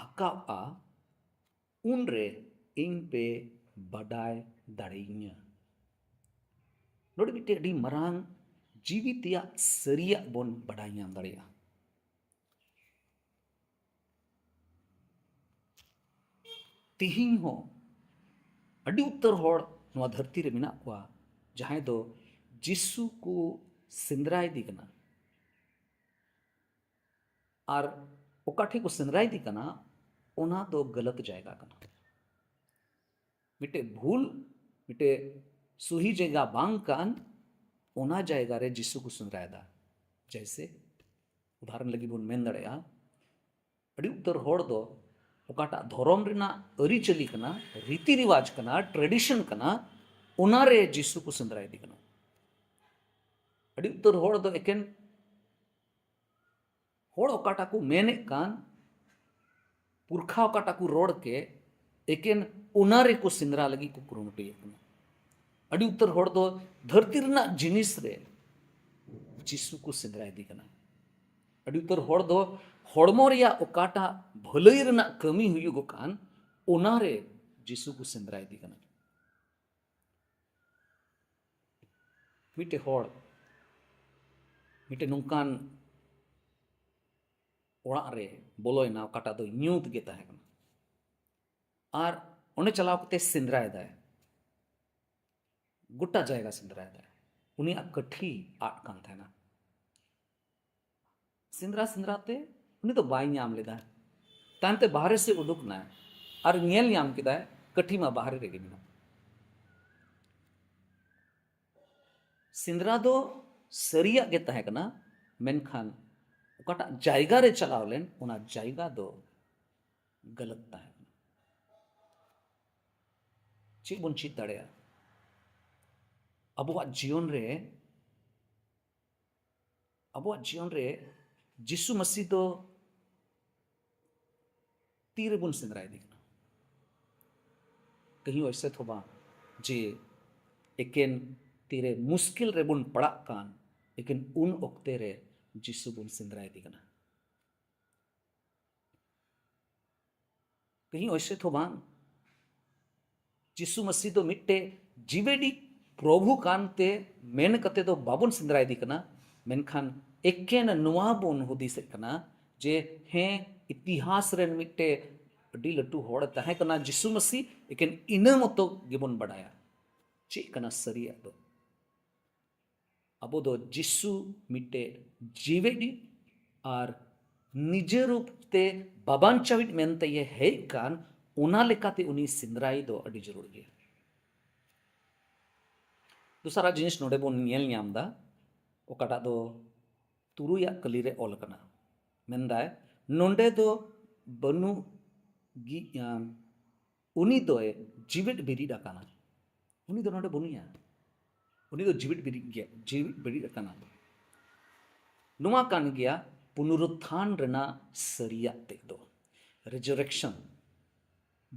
ᱦᱟᱠᱟᱣᱼᱟ, ᱩᱱᱨᱮ ᱤᱧ ᱯᱮ ᱵᱟᱰᱟᱭ ᱫᱟᱲᱮᱭᱟᱹᱧᱟ᱾" ᱱᱚᱰᱮ ᱢᱤᱫᱴᱮᱡ ᱟᱹᱰᱤ ᱢᱟᱨᱟᱝ ᱡᱤᱣᱤ ᱛᱮᱭᱟᱜ ᱥᱟᱹᱨᱤᱭᱟᱜ ᱵᱚᱱ ᱵᱟᱰᱟᱭ ᱧᱟᱢ ᱫᱟᱲᱮᱭᱟᱜᱼᱟ᱾ ᱛᱤᱦᱤᱧ ᱦᱚᱸ ᱟᱹᱰᱤ ᱩᱛᱟᱹᱨ ᱦᱚᱲ ᱱᱚᱣᱟ ᱫᱷᱟᱹᱨᱛᱤ ᱨᱮ ᱢᱮᱱᱟᱜ ᱠᱚᱣᱟ, ᱡᱟᱦᱟᱸᱭ ᱫᱚ ᱡᱤᱥᱩ ᱠᱚ ᱥᱮᱸᱫᱽᱨᱟᱭᱮᱫᱮ ᱠᱟᱱᱟ᱾ ᱟᱨ ᱚᱠᱟ ᱴᱷᱮᱡ ᱠᱚ ᱥᱮᱸᱫᱽᱨᱟᱭᱮᱫᱮ ᱠᱟᱱᱟ, ᱚᱱᱟ ᱫᱚ ᱜᱟᱞᱟᱛ ᱡᱟᱭᱜᱟ ᱠᱟᱱᱟ᱾ ᱢᱤᱫᱴᱮᱡ ᱵᱷᱩᱞ, ᱢᱤᱫᱴᱮᱡ ᱥᱩᱦᱤ ᱡᱟᱭᱜᱟ ᱵᱟᱝ ᱠᱟᱱ, ᱚᱱᱟ ᱡᱟᱭᱜᱟ ᱨᱮ ᱡᱤᱥᱩ ᱠᱚ ᱥᱮᱸᱫᱽᱨᱟᱭᱮᱫᱟ᱾ ᱡᱮᱭᱥᱮ, ᱩᱫᱟᱦᱚᱨᱚᱱ ᱞᱟᱹᱜᱤᱫ ᱵᱚᱱ ᱢᱮᱱ ᱫᱟᱲᱮᱭᱟᱜᱼᱟ, ᱟᱹᱰᱤ ᱩᱛᱟᱹᱨ ᱦᱚᱲ ᱫᱚ ᱚᱠᱟᱴᱟᱜ ᱫᱷᱚᱨᱚᱢ ᱨᱮᱱᱟᱜ ᱟᱹᱨᱤᱪᱟᱹᱞᱤ ᱠᱟᱱᱟ, ᱨᱤᱛᱤ ᱨᱤᱣᱟᱡᱽ ᱠᱟᱱᱟ, tradition ᱠᱟᱱᱟ, ᱚᱱᱟᱨᱮ ᱡᱤᱥᱩ ᱠᱚ ᱥᱮᱸᱫᱽᱨᱟᱭᱮᱫᱮ ᱠᱟᱱᱟ᱾ ᱟᱹᱰᱤ ᱩᱛᱟᱹᱨ ᱦᱚᱲ ᱫᱚ ᱮᱠᱮᱱ ᱦᱚᱲ ᱚᱠᱟᱴᱟᱜ ᱠᱚ ᱢᱮᱱᱮᱫ ᱠᱟᱱ, ᱯᱩᱨᱠᱷᱟ ᱚᱠᱟᱴᱟᱜ ᱠᱚ ᱨᱚᱲ ᱠᱮᱫ, ᱮᱠᱮᱱ ᱚᱱᱟ ᱨᱮᱠᱚ ᱥᱮᱸᱫᱽᱨᱟ ᱞᱟᱹᱜᱤᱫ ᱠᱚ ᱠᱩᱨᱩᱢᱩᱴᱩᱭᱮᱫ ᱠᱟᱱᱟ᱾ ᱟᱹᱰᱤ ᱩᱛᱟᱹᱨ ᱦᱚᱲ ᱫᱚ ᱫᱷᱟᱹᱨᱛᱤ ᱨᱮᱱᱟᱜ ᱡᱤᱱᱤᱥ ᱨᱮ ᱡᱤᱥᱩ ᱠᱚ ᱥᱮᱸᱫᱽᱨᱟᱭᱮᱫᱮ ᱠᱟᱱᱟ᱾ ᱟᱹᱰᱤ ᱩᱛᱟᱹᱨ ᱦᱚᱲ ᱫᱚ ᱦᱚᱲᱢᱚ ᱨᱮᱭᱟᱜ ᱚᱠᱟᱴᱟᱜ ᱵᱷᱟᱹᱞᱟᱹᱭ ᱨᱮᱱᱟᱜ ᱠᱟᱹᱢᱤ ᱦᱩᱭᱩᱜᱚᱜ ᱠᱟᱱ, ᱚᱱᱟᱨᱮ ᱡᱤᱥᱩ ᱠᱚ ᱥᱮᱸᱫᱽᱨᱟᱭᱮᱫᱮ ᱠᱟᱱᱟ᱾ ᱢᱤᱫᱴᱮᱡ ᱦᱚᱲ ᱢᱤᱫᱴᱮᱡ ᱱᱚᱝᱠᱟᱱ ᱚᱲᱟᱜ ᱨᱮ ᱵᱚᱞᱚᱭᱮᱱᱟ, ᱚᱠᱟᱴᱟᱜ ᱫᱚ ᱧᱩᱛ ᱜᱮ ᱛᱟᱦᱮᱸ ᱠᱟᱱᱟ᱾ ᱟᱨ ᱚᱸᱰᱮ ᱪᱟᱞᱟᱣ ᱠᱟᱛᱮ ᱥᱮᱸᱫᱽᱨᱟᱭᱮᱫᱟᱭ, ᱜᱚᱴᱟ ᱡᱟᱭᱜᱟ ᱥᱮᱸᱫᱽᱨᱟᱭᱮᱫᱟᱭ᱾ ᱩᱱᱤᱭᱟᱜ ᱠᱟᱹᱴᱷᱤ ᱟᱫ ᱠᱟᱱ ᱛᱟᱦᱮᱱᱟ᱾ ᱥᱮᱸᱫᱽᱨᱟ ᱥᱮᱸᱫᱽᱨᱟ ᱛᱮ ᱩᱱᱤ ᱫᱚ ᱵᱟᱭ ᱧᱟᱢ ᱞᱮᱫᱟ᱾ ᱛᱟᱭᱚᱢᱛᱮ ᱵᱟᱦᱨᱮ ᱥᱮᱫ ᱩᱰᱩᱠ ᱮᱱᱟᱭ ᱟᱨ ᱧᱮᱞ ᱧᱟᱢ ᱠᱮᱫᱟᱭ, ᱠᱟᱹᱴᱷᱤ ᱢᱟ ᱵᱟᱦᱨᱮ ᱨᱮᱜᱮ ᱢᱮᱱᱟᱜᱼᱟ᱾ ᱥᱮᱸᱫᱽᱨᱟ ᱫᱚ ᱥᱟᱹᱨᱤᱭᱟᱜ ᱜᱮ ᱛᱟᱦᱮᱸ ᱠᱟᱱᱟ, ᱢᱮᱱᱠᱷᱟᱱ ᱚᱠᱟᱴᱟᱜ ᱡᱟᱭᱜᱟ ᱨᱮ ᱪᱟᱞᱟᱣ ᱞᱮᱱ, ᱚᱱᱟ ᱡᱟᱭᱜᱟ ᱫᱚ ᱜᱟᱞᱟᱛ ᱛᱟᱦᱮᱸ ᱠᱟᱱᱟ᱾ ᱪᱮᱫ ᱵᱚᱱ ᱪᱮᱫ ᱫᱟᱲᱮᱭᱟᱜᱼᱟ? ᱟᱵᱚᱣᱟᱜ ᱡᱤᱭᱚᱱ ᱨᱮ, ᱟᱵᱚᱣᱟᱜ ᱡᱤᱭᱚᱱ ᱨᱮ ᱡᱤᱥᱩ ᱢᱟᱹᱥᱤ ᱫᱚ ᱛᱤ ᱨᱮᱵᱚᱱ ᱥᱮᱸᱫᱽᱨᱟᱭᱮᱫᱮ ᱠᱟᱱᱟ? कहीं ऐसे तो ᱵᱟᱝ ᱡᱮ ᱮᱠᱮᱱ ᱛᱤᱨᱮ ᱢᱩᱥᱠᱤᱞ ᱨᱮᱵᱚᱱ ᱯᱟᱲᱟᱜ ᱠᱟᱱ, ᱮᱠᱮᱱ ᱩᱱ ᱚᱠᱛᱮ ᱨᱮ ᱡᱤᱥᱩ ᱵᱚᱱ ᱥᱮᱸᱫᱽᱨᱟᱭᱮᱫᱮ ᱠᱟᱱᱟ᱾ कहीं ऐसे तो ᱵᱟᱝ, ᱡᱤᱥᱩ ᱢᱟᱹᱥᱤ ᱫᱚ ᱢᱤᱫᱴᱮᱡ ᱡᱤᱣᱮᱰᱤ ᱯᱨᱚᱵᱷᱩ ᱠᱟᱱᱛᱮ ᱢᱮᱱ ᱠᱟᱛᱮ ᱫᱚ ᱵᱟᱵᱚᱱ ᱥᱮᱸᱫᱽᱨᱟᱭᱮᱫᱮ ᱠᱟᱱᱟ, ᱢᱮᱱᱠᱷᱟᱱ ᱮᱠᱮᱱ ᱱᱚᱣᱟ ᱵᱚᱱ ᱦᱩᱫᱤᱥᱮᱫ ᱠᱟᱱᱟ ᱡᱮ ᱦᱮᱸ, ᱤᱛᱤᱦᱟᱥ ᱨᱮᱱ ᱢᱤᱫᱴᱮᱡ ᱟᱹᱰᱤ ᱞᱟᱹᱴᱩ ᱦᱚᱲ ᱮ ᱛᱟᱦᱮᱸ ᱠᱟᱱᱟ ᱡᱤᱥᱩ ᱢᱟᱹᱥᱤ, ᱮᱠᱮᱱ ᱤᱱᱟᱹ ᱢᱚᱛᱚ ᱜᱮᱵᱚᱱ ᱵᱟᱰᱟᱭᱟ᱾ ᱪᱮᱫ ᱠᱟᱱᱟ ᱥᱟᱹᱨᱤᱭᱟᱜ ᱫᱚ? ᱟᱵᱚ ᱫᱚ ᱡᱤᱥᱩ ᱢᱤᱫᱴᱮᱡ ᱡᱤᱣᱮᱫᱤᱡ ᱟᱨ ᱱᱤᱡᱮ ᱨᱩᱯ ᱛᱮ ᱵᱟᱵᱟᱧᱪᱟᱣᱤᱡ ᱢᱮᱱᱛᱮ ᱦᱮᱡ ᱠᱟᱱ, ᱚᱱᱟ ᱞᱮᱠᱟᱛᱮ ᱩᱱᱤ ᱥᱮᱸᱫᱽᱨᱟᱭ ᱫᱚ ᱟᱹᱰᱤ ᱡᱟᱹᱨᱩᱲ ᱜᱮᱭᱟ᱾ ᱫᱚᱥᱟᱨᱟᱜ ᱡᱤᱱᱤᱥ ᱱᱚᱰᱮ ᱵᱚᱱ ᱧᱮᱞ ᱧᱟᱢ ᱮᱫᱟ, ᱚᱠᱟᱴᱟᱜ ᱫᱚ ᱛᱩᱨᱩᱭᱟᱜ ᱠᱟᱹᱞᱤ ᱨᱮ ᱚᱞ ᱟᱠᱟᱱᱟ᱾ ᱢᱮᱱᱫᱟᱭ, ᱱᱚᱰᱮ ᱫᱚ ᱵᱟᱹᱱᱩᱜ ᱜᱤ-, ᱟᱢ, ᱩᱱᱤ ᱫᱚᱭ ᱡᱤᱣᱮᱫ ᱵᱤᱨᱤᱫ ᱟᱠᱟᱱᱟ᱾ ᱩᱱᱤ ᱫᱚ ᱱᱚᱰᱮ ᱵᱟᱹᱱᱩᱭᱟ᱾ ᱩᱱᱤ ᱫᱚ ᱡᱤᱣᱮᱫ ᱵᱤᱨᱤᱫ ᱜᱮ, ᱡᱤᱣᱮᱫ ᱵᱤᱨᱤᱫ ᱟᱠᱟᱱᱟ᱾ ᱱᱚᱣᱟ ᱠᱟᱱ ᱜᱮᱭᱟ ᱯᱩᱱᱩᱨᱩᱛᱷᱟᱱ ᱨᱮᱱᱟᱜ ᱥᱟᱹᱨᱤᱭᱟᱜ ᱛᱮᱫ ᱫᱚ, resurrection᱾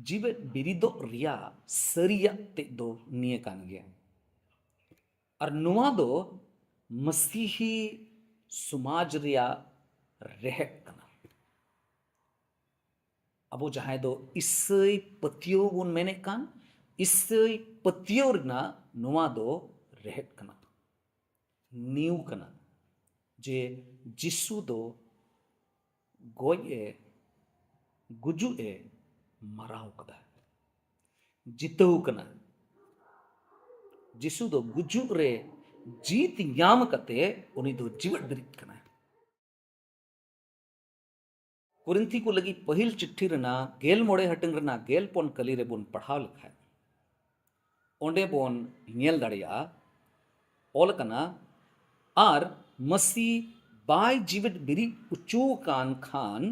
ᱡᱤᱣᱮᱫ ᱵᱤᱨᱤᱫᱚᱜ ᱨᱮᱭᱟᱜ ᱥᱟᱹᱨᱤᱭᱟᱜ ᱛᱮᱫ ᱫᱚ ᱱᱤᱭᱟᱹ ᱠᱟᱱ ᱜᱮᱭᱟ᱾ ᱟᱨ ᱱᱚᱣᱟ ᱫᱚ ᱢᱟᱥᱤᱦᱤ ᱥᱚᱢᱟᱡᱽ ᱨᱮᱭᱟᱜ ᱨᱮᱦᱮᱫ ᱠᱟᱱᱟ᱾ ᱟᱵᱚ ᱡᱟᱦᱟᱸᱭ ᱫᱚ ᱤᱥᱟᱹᱭ ᱯᱟᱹᱛᱭᱟᱹᱣ ᱵᱚᱱ ᱢᱮᱱᱮᱫ ᱠᱟᱱ, ᱤᱥᱟᱹᱭ ᱯᱟᱹᱛᱭᱟᱹᱣ ᱨᱮᱱᱟᱜ ᱱᱚᱣᱟ ᱫᱚ ᱨᱮᱦᱮᱫ ᱠᱟᱱᱟ, ᱱᱤᱣ ᱠᱟᱱᱟ, ᱡᱮ ᱡᱤᱥᱩ ᱫᱚ ᱜᱚᱡ ᱮ, ᱜᱩᱡᱩᱜ ᱮ ᱢᱟᱨᱟᱣ ᱠᱟᱫᱟ, ᱡᱤᱛᱟᱹᱣ ᱠᱟᱱᱟ᱾ ᱡᱤᱥᱩ ᱫᱚ ᱜᱩᱡᱩᱜ ᱨᱮ ᱡᱤᱛ ᱧᱟᱢ ᱠᱟᱛᱮ ᱩᱱᱤ ᱫᱚ ᱡᱤᱣᱮᱫ ᱵᱮᱨᱮᱫ ᱠᱟᱱᱟᱭ᱾ ᱠᱚᱨᱤᱱᱛᱷᱤ ᱠᱚ ᱞᱟᱹᱜᱤᱫ ᱯᱟᱹᱦᱤᱞ ᱪᱤᱴᱷᱤ ᱨᱮᱱᱟᱜ ᱜᱮᱞ ᱢᱚᱬᱮ ᱦᱟᱹᱴᱤᱧ ᱨᱮᱱᱟᱜ ᱜᱮᱞ ᱯᱩᱱ ᱠᱟᱹᱞᱤ ᱨᱮᱵᱚᱱ ᱯᱟᱲᱦᱟᱣ ᱞᱮᱠᱷᱟᱱ, ᱚᱸᱰᱮ ᱵᱚᱱ ᱧᱮᱞ ᱫᱟᱲᱮᱭᱟᱜᱼᱟ, ᱚᱞ ᱟᱠᱟᱱᱟ, ᱟᱨ ᱢᱟᱹᱥᱤ ᱵᱟᱭ ᱡᱤᱣᱮᱫ ᱵᱤᱨᱤᱫ ᱚᱪᱚ ᱟᱠᱟᱱ ᱠᱷᱟᱱ,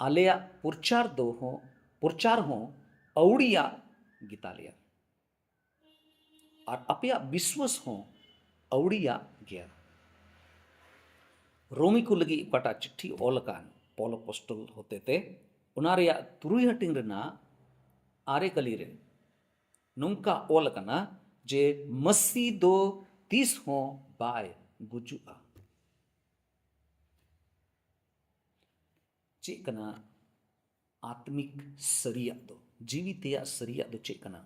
ᱟᱞᱮᱭᱟᱜ ᱯᱨᱚᱪᱟᱨ ᱫᱚ ᱦᱚᱸ, ᱯᱨᱚᱪᱟᱨ ᱦᱚᱸ ᱟᱹᱣᱲᱤᱭᱟᱜ ᱜᱮᱛᱟᱞᱮᱭᱟ᱾ ᱟᱨ ᱟᱯᱮᱭᱟᱜ ᱵᱤᱥᱣᱟᱥ ᱦᱚᱸ ᱟᱹᱣᱲᱤᱭᱟᱜ ᱜᱮᱭᱟ᱾ ᱨᱳᱢᱤ ᱠᱚ ᱞᱟᱹᱜᱤᱫ ᱚᱠᱟᱴᱟᱜ ᱪᱤᱴᱷᱤ ᱚᱞ ᱟᱠᱟᱱ ᱯᱚᱞ ᱟᱯᱚᱥᱴᱚᱞ ᱦᱚᱛᱮᱛᱮ, ᱚᱱᱟ ᱨᱮᱭᱟᱜ ᱛᱩᱨᱩᱭ ᱦᱟᱹᱴᱤᱧ ᱨᱮᱱᱟᱜ ᱟᱨᱮ ᱠᱟᱹᱞᱤ ᱨᱮ ᱱᱚᱝᱠᱟ ᱚᱞ ᱟᱠᱟᱱᱟ ᱡᱮ ᱢᱟᱹᱥᱤ ᱫᱚ ᱛᱤᱥ ᱦᱚᱸ ᱵᱟᱭ ᱜᱩᱡᱩᱜᱼᱟ᱾ ᱪᱮᱫ ᱠᱟᱱᱟ ᱟᱛᱢᱤᱠ ᱥᱟᱹᱨᱤᱭᱟᱜ ᱫᱚ? ᱡᱤᱣᱤ ᱛᱮᱭᱟᱜ ᱥᱟᱹᱨᱤᱭᱟᱜ ᱫᱚ ᱪᱮᱫ ᱠᱟᱱᱟ?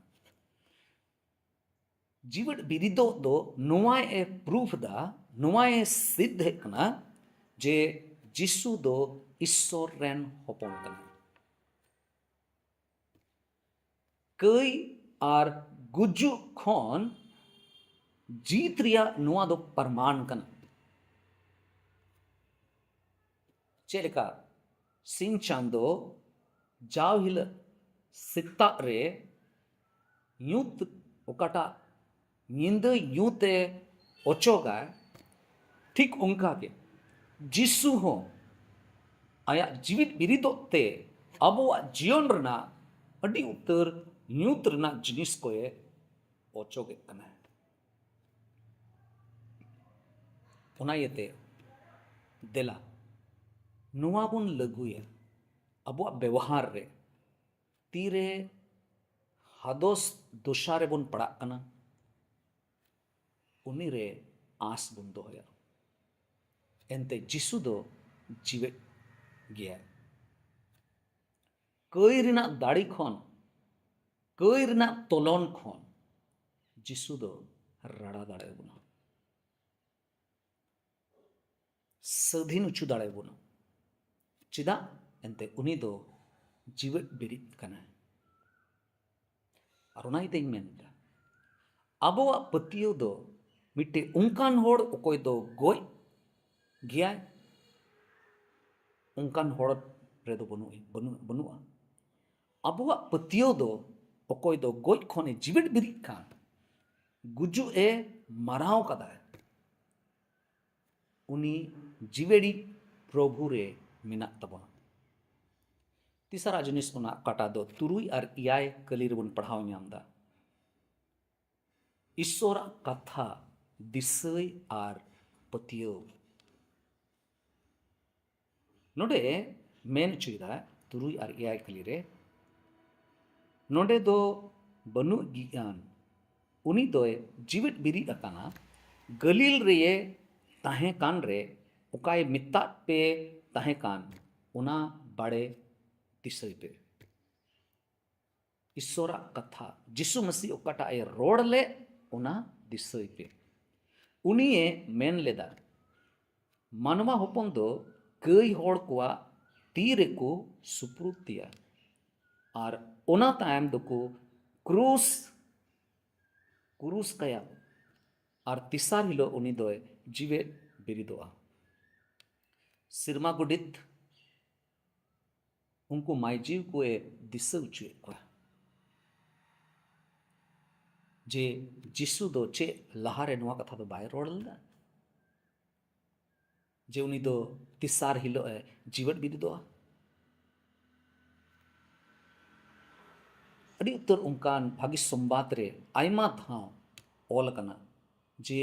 ᱡᱤᱣᱮᱫ ᱵᱤᱨᱤᱫᱚᱜ ᱫᱚ ᱱᱚᱣᱟᱭ ᱯᱨᱩᱯᱷ ᱫᱟ, ᱱᱚᱣᱟᱭ ᱥᱤᱫᱷᱮᱫ ᱠᱟᱱᱟ ᱡᱮ ᱡᱤᱥᱩ ᱫᱚ ᱤᱥᱥᱚᱨ ᱨᱮᱱ ᱦᱚᱯᱚᱱ ᱠᱟᱱᱟᱭ᱾ ᱠᱟᱹᱭ ᱟᱨ ᱜᱩᱡᱩᱜ ᱠᱷᱚᱱ ᱡᱤᱛ ᱨᱮᱭᱟᱜ ᱱᱚᱣᱟ ᱫᱚ ᱯᱨᱚᱢᱟᱱ ᱠᱟᱱᱟ᱾ ᱪᱮᱫ ᱞᱮᱠᱟ ᱥᱤᱧ ᱪᱟᱸᱫᱚ ᱡᱟᱣ ᱦᱤᱞᱳᱜ ᱥᱮᱛᱟᱜ ᱨᱮ ᱧᱩᱛ, ᱚᱠᱟᱴᱟᱜ ᱧᱤᱫᱟᱹ ᱧᱩᱛ ᱮ ᱚᱪᱚᱜᱟᱭ, ᱴᱷᱤᱠ ᱚᱱᱠᱟ ᱜᱮ ᱡᱤᱥᱩ ᱦᱚᱸ ᱟᱭᱟᱜ ᱡᱤᱣᱤᱫ ᱵᱤᱨᱤᱫᱚᱜ ᱛᱮ ᱟᱵᱚᱣᱟᱜ ᱡᱤᱭᱚᱱ ᱨᱮᱱᱟᱜ ᱟᱹᱰᱤ ᱩᱛᱟᱹᱨ ᱧᱩᱛ ᱨᱮᱱᱟᱜ ᱡᱤᱱᱤᱥ ᱠᱚᱭ ᱚᱪᱚᱜᱮᱫ ᱠᱟᱱᱟ᱾ ᱚᱱᱟ ᱤᱭᱟᱹᱛᱮ ᱫᱮᱞᱟ ᱱᱚᱣᱟ ᱵᱚᱱ ᱞᱟᱹᱜᱩᱭᱟ ᱟᱵᱚᱣᱟᱜ ᱵᱮᱣᱦᱟᱨ ᱨᱮ᱾ ᱛᱤᱨᱮ ᱦᱟᱫᱚᱥ ᱫᱚᱥᱟ ᱨᱮᱵᱚᱱ ᱯᱟᱲᱟᱜ ᱠᱟᱱᱟ, ᱩᱱᱤᱨᱮ ᱟᱸᱥ ᱵᱚᱱ ᱫᱚᱦᱚᱭᱟ᱾ ᱮᱱᱛᱮ ᱡᱤᱥᱩ ᱫᱚ ᱡᱤᱣᱮᱫ ᱜᱮᱭᱟᱭ᱾ ᱠᱟᱹᱭ ᱨᱮᱱᱟᱜ ᱫᱟᱲᱮ ᱠᱷᱚᱱ, ᱠᱟᱹᱭ ᱨᱮᱱᱟᱜ ᱛᱚᱞᱚᱱ ᱠᱷᱚᱱ ᱡᱤᱥᱩ ᱫᱚ ᱨᱟᱲᱟ ᱫᱟᱲᱮᱭᱟᱵᱚᱱᱟ, ᱥᱟᱹᱫᱷᱤᱱ ᱦᱚᱪᱚ ᱫᱟᱲᱮᱭᱟᱵᱚᱱᱟ᱾ ᱪᱮᱫᱟᱜ? ᱮᱱᱛᱮ ᱩᱱᱤ ᱫᱚ ᱡᱤᱣᱮᱫ ᱵᱤᱨᱤᱫ ᱠᱟᱱᱟᱭ᱾ ᱟᱨ ᱚᱱᱟ ᱤᱭᱟᱹᱛᱮᱧ ᱢᱮᱱ ᱮᱫᱟ, ᱟᱵᱚᱣᱟᱜ ᱯᱟᱹᱛᱭᱟᱹᱣ ᱫᱚ ᱢᱤᱫᱴᱮᱡ ᱚᱱᱠᱟᱱ ᱦᱚᱲ ᱚᱠᱚᱭ ᱫᱚ ᱜᱚᱡ ᱜᱮᱭᱟᱭ, ᱚᱱᱠᱟᱱ ᱦᱚᱲ ᱨᱮᱫᱚ ᱵᱟᱹᱱᱩᱜ, ᱵᱟᱹᱱᱩᱜ, ᱵᱟᱹᱱᱩᱜᱼᱟ᱾ ᱟᱵᱚᱣᱟᱜ ᱯᱟᱹᱛᱭᱟᱹᱣ ᱫᱚ ᱚᱠᱚᱭ ᱫᱚ ᱜᱚᱡ ᱠᱷᱚᱱᱮ ᱡᱤᱣᱮᱫ ᱵᱮᱨᱮᱫ ᱠᱟᱱ, ᱜᱩᱡᱩᱜ ᱮ ᱢᱟᱨᱟᱣ ᱠᱟᱫᱟᱭ, ᱩᱱᱤ ᱡᱤᱣᱮᱫᱤᱡ ᱯᱨᱚᱵᱷᱩ ᱨᱮ ᱢᱮᱱᱟᱜ ᱛᱟᱵᱚᱱᱟ᱾ ᱛᱮᱥᱟᱨᱟᱜ ᱡᱤᱱᱤᱥ ᱚᱱᱟ ᱚᱠᱟᱴᱟᱜ ᱫᱚ ᱛᱩᱨᱩᱭ ᱟᱨ ᱮᱭᱟᱭ ᱠᱟᱹᱞᱤ ᱨᱮᱵᱚᱱ ᱯᱟᱲᱦᱟᱣ ᱧᱟᱢ ᱮᱫᱟ, ᱤᱥᱥᱚᱨᱟᱜ ᱠᱟᱛᱷᱟ ᱫᱤᱥᱟᱹᱭ ᱟᱨ ᱯᱟᱹᱛᱭᱟᱹᱣ᱾ ᱱᱚᱰᱮ ᱢᱮᱱ ᱦᱚᱪᱚᱭᱮᱫᱟ ᱛᱩᱨᱩᱭ ᱟᱨ ᱮᱭᱟᱭ ᱠᱟᱹᱞᱤ ᱨᱮ, ᱱᱚᱰᱮ ᱫᱚ ᱵᱟᱹᱱᱩᱜ ᱜᱮᱭᱟᱱ, ᱩᱱᱤ ᱫᱚᱭ ᱡᱤᱣᱮᱫ ᱵᱤᱨᱤᱫ ᱟᱠᱟᱱᱟ᱾ ᱜᱟᱹᱞᱤᱞ ᱨᱮᱭᱮ ᱛᱟᱦᱮᱸ ᱠᱟᱱ ᱨᱮ ᱚᱠᱟᱭ ᱢᱮᱛᱟᱫ ᱯᱮ ᱛᱟᱦᱮᱸ ᱠᱟᱱ, ᱚᱱᱟ ᱵᱟᱲᱮ ᱫᱤᱥᱟᱹᱭ ᱯᱮ᱾ ᱤᱥᱥᱚᱨᱟᱜ ᱠᱟᱛᱷᱟ, ᱡᱤᱥᱩ ᱢᱟᱹᱥᱤ ᱚᱠᱟᱴᱟᱜ ᱮ ᱨᱚᱲ ᱞᱮᱫ, ᱚᱱᱟ ᱫᱤᱥᱟᱹᱭ ᱯᱮ᱾ ᱩᱱᱤᱭᱮ ᱢᱮᱱ ᱞᱮᱫᱟ, ᱢᱟᱱᱣᱟ ᱦᱚᱯᱚᱱ ᱫᱚ ᱠᱟᱹᱭ ᱦᱚᱲ ᱠᱚᱣᱟᱜ ᱛᱤ ᱨᱮᱠᱚ ᱥᱩᱯᱨᱩᱫ ᱮᱭᱟ ᱟᱨ ᱚᱱᱟ ᱛᱟᱭᱚᱢ ᱫᱚᱠᱚ ᱠᱨᱩᱥ, ᱠᱨᱩᱥ ᱠᱟᱭᱟ, ᱟᱨ ᱛᱮᱥᱟᱨ ᱦᱤᱞᱳᱜ ᱩᱱᱤ ᱫᱚᱭ ᱡᱤᱣᱮᱫ ᱵᱮᱨᱮᱫᱚᱜᱼᱟ᱾ ᱥᱮᱨᱢᱟ ᱜᱚᱰᱮᱛ ᱩᱱᱠᱩ ᱢᱟᱹᱭᱡᱤᱣ ᱠᱚᱭ ᱫᱤᱥᱟᱹ ᱦᱚᱪᱚᱭᱮᱫ ᱠᱚᱣᱟ ᱡᱮ ᱡᱤᱥᱩ ᱫᱚ ᱪᱮᱫ ᱞᱟᱦᱟᱨᱮ ᱱᱚᱣᱟ ᱠᱟᱛᱷᱟ ᱫᱚ ᱵᱟᱭ ᱨᱚᱲ ᱞᱮᱫᱟ, ᱡᱮ ᱩᱱᱤ ᱫᱚ ᱛᱮᱥᱟᱨ ᱦᱤᱞᱳᱜ ᱮ ᱡᱤᱣᱮᱫ ᱵᱮᱨᱮᱫᱚᱜᱼᱟ᱾ ᱟᱹᱰᱤ ᱩᱛᱟᱹᱨ ᱚᱱᱠᱟᱱ ᱵᱷᱟᱹᱜᱤ ᱥᱚᱢᱵᱟᱫ ᱨᱮ ᱟᱭᱢᱟ ᱫᱷᱟᱣ ᱚᱞ ᱟᱠᱟᱱᱟ ᱡᱮ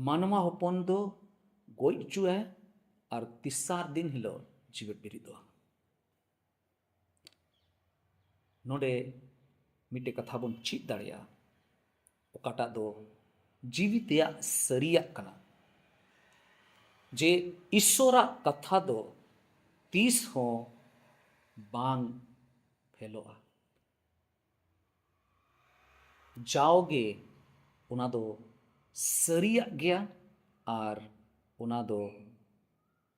ᱢᱟᱱᱣᱟ ᱦᱚᱯᱚᱱ ᱫᱚ ᱜᱚᱡ ᱦᱚᱪᱚᱜᱼᱟᱭ ᱟᱨ ᱛᱮᱥᱟᱨ ᱫᱤᱱ ᱦᱤᱞᱳᱜ ᱡᱤᱣᱮᱫ ᱵᱮᱨᱮᱫᱚᱜᱼᱟ᱾ ᱱᱚᱰᱮ ᱢᱤᱫᱴᱮᱡ ᱠᱟᱛᱷᱟ ᱵᱚᱱ ᱪᱮᱫ ᱫᱟᱲᱮᱭᱟᱜᱼᱟ, ᱚᱠᱟᱴᱟᱜ ᱫᱚ ᱡᱤᱣᱤ ᱛᱮᱭᱟᱜ ᱥᱟᱹᱨᱤᱭᱟᱜ ᱠᱟᱱᱟ, ᱡᱮ ᱤᱥᱥᱚᱨᱟᱜ ᱠᱟᱛᱷᱟ ᱫᱚ ᱛᱤᱥ ᱦᱚᱸ ᱵᱟᱝ ᱯᱷᱮᱞᱚᱜᱼᱟ᱾ ᱡᱟᱣᱜᱮ ᱚᱱᱟ ᱫᱚ ᱥᱟᱹᱨᱤᱭᱟᱜ ᱜᱮᱭᱟ ᱟᱨ ᱚᱱᱟ ᱫᱚ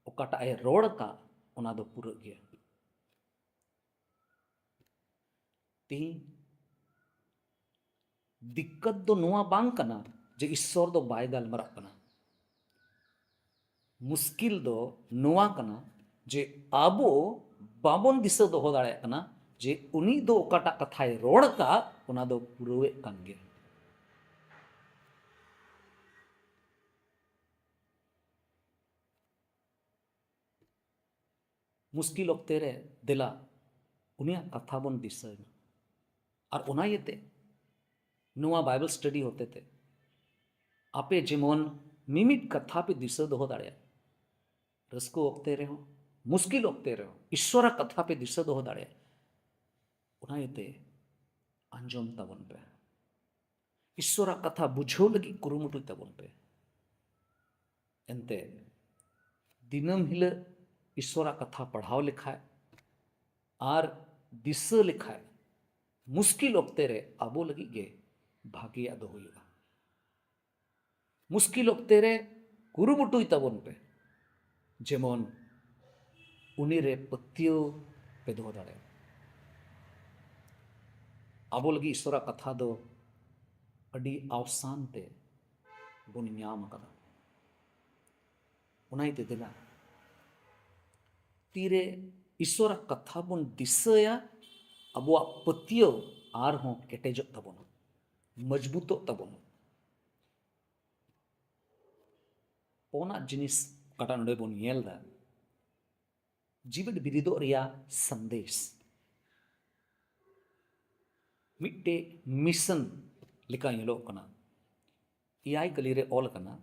ᱚᱠᱟᱴᱟᱜ ᱮ ᱨᱚᱲ ᱟᱠᱟᱫ, ᱚᱱᱟ ᱫᱚ ᱯᱩᱨᱟᱹᱜ ᱜᱮᱭᱟ᱾ ᱛᱮᱦᱮᱧ ᱫᱤᱠᱠᱟᱛ ᱫᱚ ᱱᱚᱣᱟ ᱵᱟᱝ ᱠᱟᱱᱟ ᱡᱮ ᱤᱥᱥᱚᱨ ᱫᱚ ᱵᱟᱭ ᱜᱟᱞᱢᱟᱨᱟᱜ ᱠᱟᱱᱟ᱾ ᱢᱩᱥᱠᱤᱞ ᱫᱚ ᱱᱚᱣᱟ ᱠᱟᱱᱟ ᱡᱮ ᱟᱵᱚ ᱵᱟᱵᱚᱱ ᱫᱤᱥᱟᱹ ᱫᱚᱦᱚ ᱫᱟᱲᱮᱭᱟᱜ ᱠᱟᱱᱟ ᱡᱮ ᱩᱱᱤ ᱫᱚ ᱚᱠᱟᱴᱟᱜ ᱠᱟᱛᱷᱟᱭ ᱨᱚᱲ ᱟᱠᱟᱫ, ᱚᱱᱟ ᱫᱚ ᱯᱩᱨᱟᱹᱣᱮᱫ ᱠᱟᱱ ᱜᱮᱭᱟ᱾ ᱢᱩᱥᱠᱤᱞ ᱚᱠᱛᱮ ᱨᱮ ᱫᱮᱞᱟ ᱩᱱᱤᱭᱟᱜ ᱠᱟᱛᱷᱟ ᱵᱚᱱ ᱫᱤᱥᱟᱹᱭ ᱢᱟ᱾ ᱟᱨ ᱚᱱᱟ ᱤᱭᱟᱹᱛᱮ ᱱᱚᱣᱟ ᱵᱟᱭᱵᱮᱞ ᱥᱴᱟᱰᱤ ᱦᱚᱛᱮᱛᱮ ᱟᱯᱮ ᱡᱮᱢᱚᱱ ᱢᱤᱢᱤᱫ ᱠᱟᱛᱷᱟ ᱯᱮ ᱫᱤᱥᱟᱹ ᱫᱚᱦᱚ ᱫᱟᱲᱮᱭᱟᱜ, ᱨᱟᱹᱥᱠᱟᱹ ᱚᱠᱛᱮ ᱨᱮᱦᱚᱸ, ᱢᱩᱥᱠᱤᱞ ᱚᱠᱛᱮ ᱨᱮᱦᱚᱸ ᱤᱥᱥᱚᱨᱟᱜ ᱠᱟᱛᱷᱟ ᱯᱮ ᱫᱤᱥᱟᱹ ᱫᱚᱦᱚ ᱫᱟᱲᱮᱭᱟᱜ, ᱚᱱᱟ ᱤᱭᱟᱹᱛᱮ ᱟᱸᱡᱚᱢ ᱛᱟᱵᱚᱱ ᱯᱮ᱾ ᱤᱥᱥᱚᱨᱟᱜ ᱠᱟᱛᱷᱟ ᱵᱩᱡᱷᱟᱹᱣ ᱞᱟᱹᱜᱤᱫ ᱠᱩᱨᱩᱢᱩᱴᱩᱭ ᱛᱟᱵᱚᱱ ᱯᱮ᱾ ᱮᱱᱛᱮ ᱫᱤᱱᱟᱹᱢ ᱦᱤᱞᱳᱜ ᱤᱥᱥᱚᱨᱟᱜ ᱠᱟᱛᱷᱟ ᱯᱟᱲᱦᱟᱣ ᱞᱮᱠᱷᱟᱡ ᱟᱨ ᱫᱤᱥᱟᱹ ᱞᱮᱠᱷᱟᱡ ᱢᱩᱥᱠᱤᱞ ᱚᱠᱛᱮ ᱨᱮ ᱟᱵᱚ ᱞᱟᱹᱜᱤᱫ ᱜᱮ ᱵᱷᱟᱜᱮᱭᱟᱜ ᱫᱚ ᱦᱩᱭᱩᱜᱼᱟ᱾ ᱢᱩᱥᱠᱤᱞ ᱚᱠᱛᱮ ᱨᱮ ᱠᱩᱨᱩᱢᱩᱴᱩᱭ ᱛᱟᱵᱚᱱ ᱯᱮ, ᱡᱮᱢᱚᱱ ᱩᱱᱤ ᱨᱮ ᱯᱟᱹᱛᱭᱟᱹᱣ ᱯᱮ ᱫᱚᱦᱚ ᱫᱟᱲᱮᱭᱟᱜ᱾ ᱟᱵᱚ ᱞᱟᱹᱜᱤᱫ ᱤᱥᱚᱨᱟᱜ ᱠᱟᱛᱷᱟ ᱫᱚ ᱟᱹᱰᱤ ᱟᱣᱥᱟᱱ ᱛᱮ ᱵᱚᱱ ᱧᱟᱢ ᱟᱠᱟᱫᱟ᱾ ᱚᱱᱟ ᱤᱭᱟᱹᱛᱮ ᱫᱮᱞᱟ, ᱛᱤᱨᱮ ᱤᱥᱚᱨᱟᱜ ᱠᱟᱛᱷᱟ ᱵᱚᱱ ᱫᱤᱥᱟᱹᱭᱟ, ᱟᱵᱚᱣᱟᱜ ᱯᱟᱹᱛᱭᱟᱹᱣ ᱟᱨᱦᱚᱸ ᱠᱮᱴᱮᱡᱚᱜ ᱛᱟᱵᱚᱱᱟ, ᱢᱚᱡᱽᱵᱩᱛᱚᱜ ᱛᱟᱵᱚᱱᱟ᱾ ᱯᱩᱱᱟᱜ ᱡᱤᱱᱤᱥ ᱚᱠᱟᱴᱟᱜ ᱱᱚᱰᱮ ᱵᱚᱱ ᱧᱮᱞ ᱮᱫᱟ, ᱡᱤᱣᱮᱫ ᱵᱤᱨᱤᱫᱚᱜ ᱨᱮᱭᱟᱜ ᱥᱟᱸᱫᱮᱥ᱾ ᱢᱤᱫᱴᱮᱡ ᱢᱤᱥᱚᱱ ᱞᱮᱠᱟ ᱧᱮᱞᱚᱜ ᱠᱟᱱᱟ᱾ ᱮᱭᱟᱭ ᱠᱟᱹᱞᱤ ᱨᱮ ᱚᱞ ᱟᱠᱟᱱᱟ,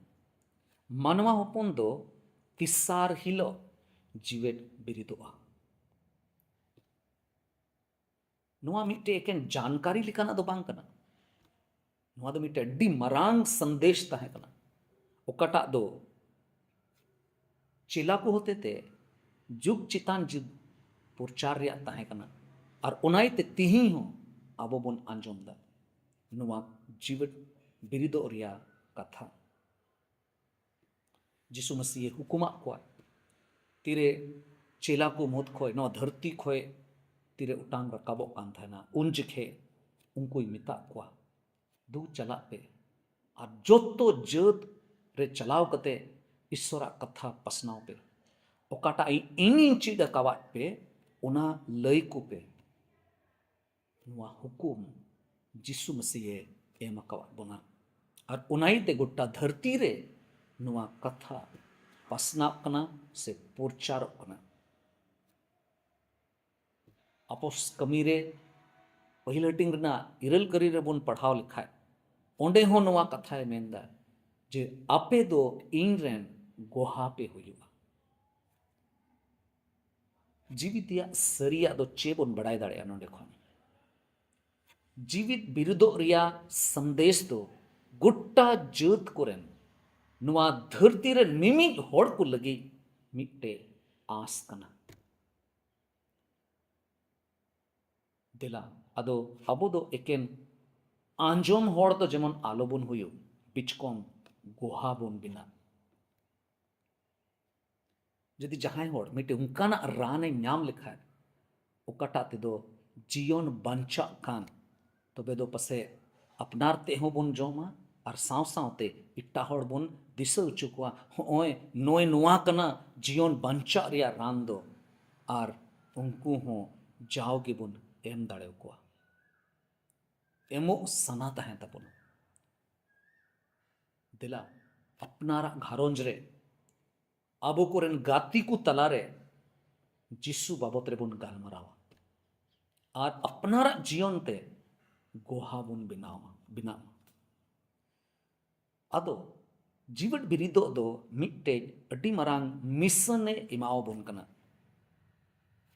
ᱢᱟᱱᱣᱟ ᱦᱚᱯᱚᱱ ᱫᱚ ᱛᱮᱥᱟᱨ ᱦᱤᱞᱳᱜ ᱡᱤᱣᱮᱫ ᱵᱤᱨᱤᱫᱚᱜᱼᱟ᱾ ᱱᱚᱣᱟ ᱢᱤᱫᱴᱮᱡ ᱮᱠᱮᱱ ᱡᱟᱱᱠᱟᱨᱤ ᱞᱮᱠᱟᱱᱟᱜ ᱫᱚ ᱵᱟᱝ ᱠᱟᱱᱟ᱾ ᱱᱚᱣᱟ ᱫᱚ ᱢᱤᱫᱴᱮᱡ ᱟᱹᱰᱤ ᱢᱟᱨᱟᱝ ᱥᱟᱸᱫᱮᱥ ᱛᱟᱦᱮᱸ ᱠᱟᱱᱟ, ᱚᱠᱟᱴᱟᱜ ᱫᱚ ᱪᱮᱞᱟ ᱠᱚ ᱦᱚᱛᱮᱛᱮ ᱡᱩᱜᱽ ᱪᱮᱛᱟᱱ ᱡᱩᱜᱽ ᱯᱨᱚᱪᱟᱨ ᱨᱮᱭᱟᱜ ᱛᱟᱦᱮᱸ ᱠᱟᱱᱟ᱾ ᱟᱨ ᱚᱱᱟ ᱤᱭᱟᱹᱛᱮ ᱛᱤᱦᱤᱧ ᱦᱚᱸ ᱟᱵᱚ ᱵᱚᱱ ᱟᱸᱡᱚᱢ ᱮᱫᱟ ᱱᱚᱣᱟ ᱡᱤᱣᱮᱫ ᱵᱤᱨᱤᱫᱚᱜ ᱨᱮᱭᱟᱜ ᱠᱟᱛᱷᱟ᱾ ᱡᱤᱥᱩ ᱢᱟᱹᱥᱤᱭᱮ ᱦᱩᱠᱩᱢᱟᱜ ᱠᱚᱣᱟ, ᱛᱤᱨᱮ ᱪᱮᱞᱟ ᱠᱚ ᱢᱩᱫᱽ ᱠᱷᱚᱡ, ᱱᱚᱣᱟ ᱫᱷᱟᱹᱨᱛᱤ ᱠᱷᱚᱡ ᱛᱤᱨᱮ ᱚᱴᱟᱝ ᱨᱟᱠᱟᱵᱚᱜ ᱠᱟᱱ ᱛᱟᱦᱮᱱᱟ, ᱩᱱ ᱡᱚᱠᱷᱮᱡ ᱩᱱᱠᱩᱭ ᱢᱮᱛᱟᱜ ᱠᱚᱣᱟ, ᱫᱩ ᱪᱟᱞᱟᱜ ᱯᱮ ᱟᱨ ᱡᱚᱛᱚ ᱡᱟᱹᱛ ᱨᱮ ᱪᱟᱞᱟᱣ ᱠᱟᱛᱮ ᱤᱥᱚᱨᱟᱜ ᱠᱟᱛᱷᱟ ᱯᱟᱥᱱᱟᱣ ᱯᱮ᱾ ᱚᱠᱟᱴᱟᱜ ᱤᱧ, ᱤᱧᱤᱧ ᱪᱮᱫ ᱟᱠᱟᱣᱟᱫ ᱯᱮ, ᱚᱱᱟ ᱞᱟᱹᱭ ᱠᱚᱯᱮ᱾ ᱱᱚᱣᱟ ᱦᱩᱠᱩᱢ ᱡᱤᱥᱩ ᱢᱟᱹᱥᱤᱭᱮ ᱮᱢ ᱟᱠᱟᱣᱟᱫ ᱵᱚᱱᱟ᱾ ᱟᱨ ᱚᱱᱟ ᱤᱭᱟᱹᱛᱮ ᱜᱚᱴᱟ ᱫᱷᱟᱹᱨᱛᱤ ᱨᱮ ᱱᱚᱣᱟ ᱠᱟᱛᱷᱟ ᱯᱟᱥᱱᱟᱜ ᱠᱟᱱᱟ ᱥᱮ ᱯᱨᱚᱪᱟᱨᱚᱜ ᱠᱟᱱᱟ᱾ ᱟᱯᱚᱥ ᱠᱟᱹᱢᱤ ᱨᱮ ᱯᱟᱹᱦᱤᱞ ᱦᱟᱹᱴᱤᱧ ᱨᱮᱱᱟᱜ ᱤᱨᱟᱹᱞ ᱠᱟᱹᱨᱤ ᱨᱮᱵᱚᱱ ᱯᱟᱲᱦᱟᱣ ᱞᱮᱠᱷᱟᱡ, ᱚᱸᱰᱮ ᱦᱚᱸ ᱱᱚᱣᱟ ᱠᱟᱛᱷᱟᱭ ᱢᱮᱱᱫᱟ ᱡᱮ, "ᱟᱯᱮ ᱫᱚ ᱤᱧ ᱨᱮᱱ ᱜᱚᱦᱟ ᱯᱮ ᱦᱩᱭᱩᱜᱼᱟ᱾" ᱡᱤᱣᱤ ᱛᱮᱭᱟᱜ ᱥᱟᱹᱨᱤᱭᱟᱜ ᱫᱚ ᱪᱮᱫ ᱵᱚᱱ ᱵᱟᱲᱟᱭ ᱫᱟᱲᱮᱭᱟᱜᱼᱟ ᱱᱚᱰᱮ ᱠᱷᱚᱱ? ᱡᱤᱣᱤᱫ ᱵᱤᱨᱤᱫᱚᱜ ᱨᱮᱭᱟᱜ ᱥᱟᱸᱫᱮᱥ ᱫᱚ ᱜᱚᱴᱟ ᱡᱟᱹᱛ ᱠᱚᱨᱮᱱ, ᱱᱚᱣᱟ ᱫᱷᱟᱹᱨᱛᱤ ᱨᱮ ᱢᱤᱢᱤᱫ ᱦᱚᱲ ᱠᱚ ᱞᱟᱹᱜᱤᱫ ᱢᱤᱫᱴᱮᱡ ᱟᱸᱥ ᱠᱟᱱᱟ᱾ ᱫᱮᱞᱟ, ᱟᱫᱚ ᱟᱵᱚ ᱫᱚ ᱮᱠᱮᱱ ᱟᱸᱡᱚᱢ ᱦᱚᱲ ᱫᱚ ᱡᱮᱢᱚᱱ ᱟᱞᱚᱵᱚᱱ ᱦᱩᱭᱩᱜ, ᱵᱤᱪᱠᱚᱢ ᱜᱚᱦᱟ ᱵᱚᱱ ᱵᱮᱱᱟᱜ᱾ ᱡᱩᱫᱤ ᱡᱟᱦᱟᱸᱭ ᱦᱚᱲ ᱢᱤᱫᱴᱮᱱ ᱚᱱᱠᱟᱱᱟᱜ ᱨᱟᱱᱮ ᱧᱟᱢ ᱞᱮᱠᱷᱟᱱ, ᱚᱠᱟᱴᱟᱜ ᱛᱮᱫᱚ ᱡᱤᱭᱚᱱ ᱵᱟᱧᱪᱟᱜ ᱠᱟᱱ, ᱛᱚᱵᱮ ᱫᱚ ᱯᱟᱥᱮᱡ ᱟᱯᱱᱟᱨ ᱛᱮᱦᱚᱸ ᱵᱚᱱ ᱡᱚᱢᱟ ᱟᱨ ᱥᱟᱶ ᱥᱟᱶᱛᱮ ᱮᱴᱟᱜ ᱦᱚᱲ ᱵᱚᱱ ᱫᱤᱥᱟᱹ ᱦᱚᱪᱚ ᱠᱚᱣᱟ, ᱦᱚᱸᱜᱼᱚᱭ ᱱᱚᱜᱼᱚᱭ ᱱᱚᱣᱟ ᱠᱟᱱᱟ ᱡᱤᱭᱚᱱ ᱵᱟᱧᱪᱟᱜ ᱨᱮᱭᱟᱜ ᱨᱟᱱ ᱫᱚ, ᱟᱨ ᱩᱱᱠᱩ ᱦᱚᱸ ᱡᱟᱣ ᱜᱮᱵᱚᱱ ᱮᱢ ᱫᱟᱲᱮ ᱟᱠᱚᱣᱟ᱾ ᱮᱢᱚᱜ ᱥᱟᱱᱟ ᱛᱟᱦᱮᱸ ᱛᱟᱵᱚᱱᱟ᱾ ᱫᱮᱞᱟ, ᱟᱯᱱᱟᱨᱟᱜ ᱜᱷᱟᱨᱚᱸᱡᱽ ᱨᱮ, ᱟᱵᱚ ᱠᱚᱨᱮᱱ ᱜᱟᱛᱮ ᱠᱚ ᱛᱟᱞᱟᱨᱮ ᱡᱤᱥᱩ ᱵᱟᱵᱚᱛ ᱨᱮᱵᱚᱱ ᱜᱟᱞᱢᱟᱨᱟᱣᱟ ᱟᱨ ᱟᱯᱱᱟᱨᱟᱜ ᱡᱤᱭᱚᱱ ᱛᱮ ᱜᱚᱦᱟ ᱵᱚᱱ ᱵᱮᱱᱟᱣᱟ, ᱵᱮᱱᱟᱣ ᱢᱟ᱾ ᱟᱫᱚ ᱡᱤᱣᱮᱫ ᱵᱤᱨᱤᱫᱚᱜ ᱫᱚ ᱢᱤᱫᱴᱮᱡ ᱟᱹᱰᱤ ᱢᱟᱨᱟᱝ ᱢᱤᱥᱚᱱ ᱮ ᱮᱢᱟᱣᱟᱵᱚᱱ ᱠᱟᱱᱟ᱾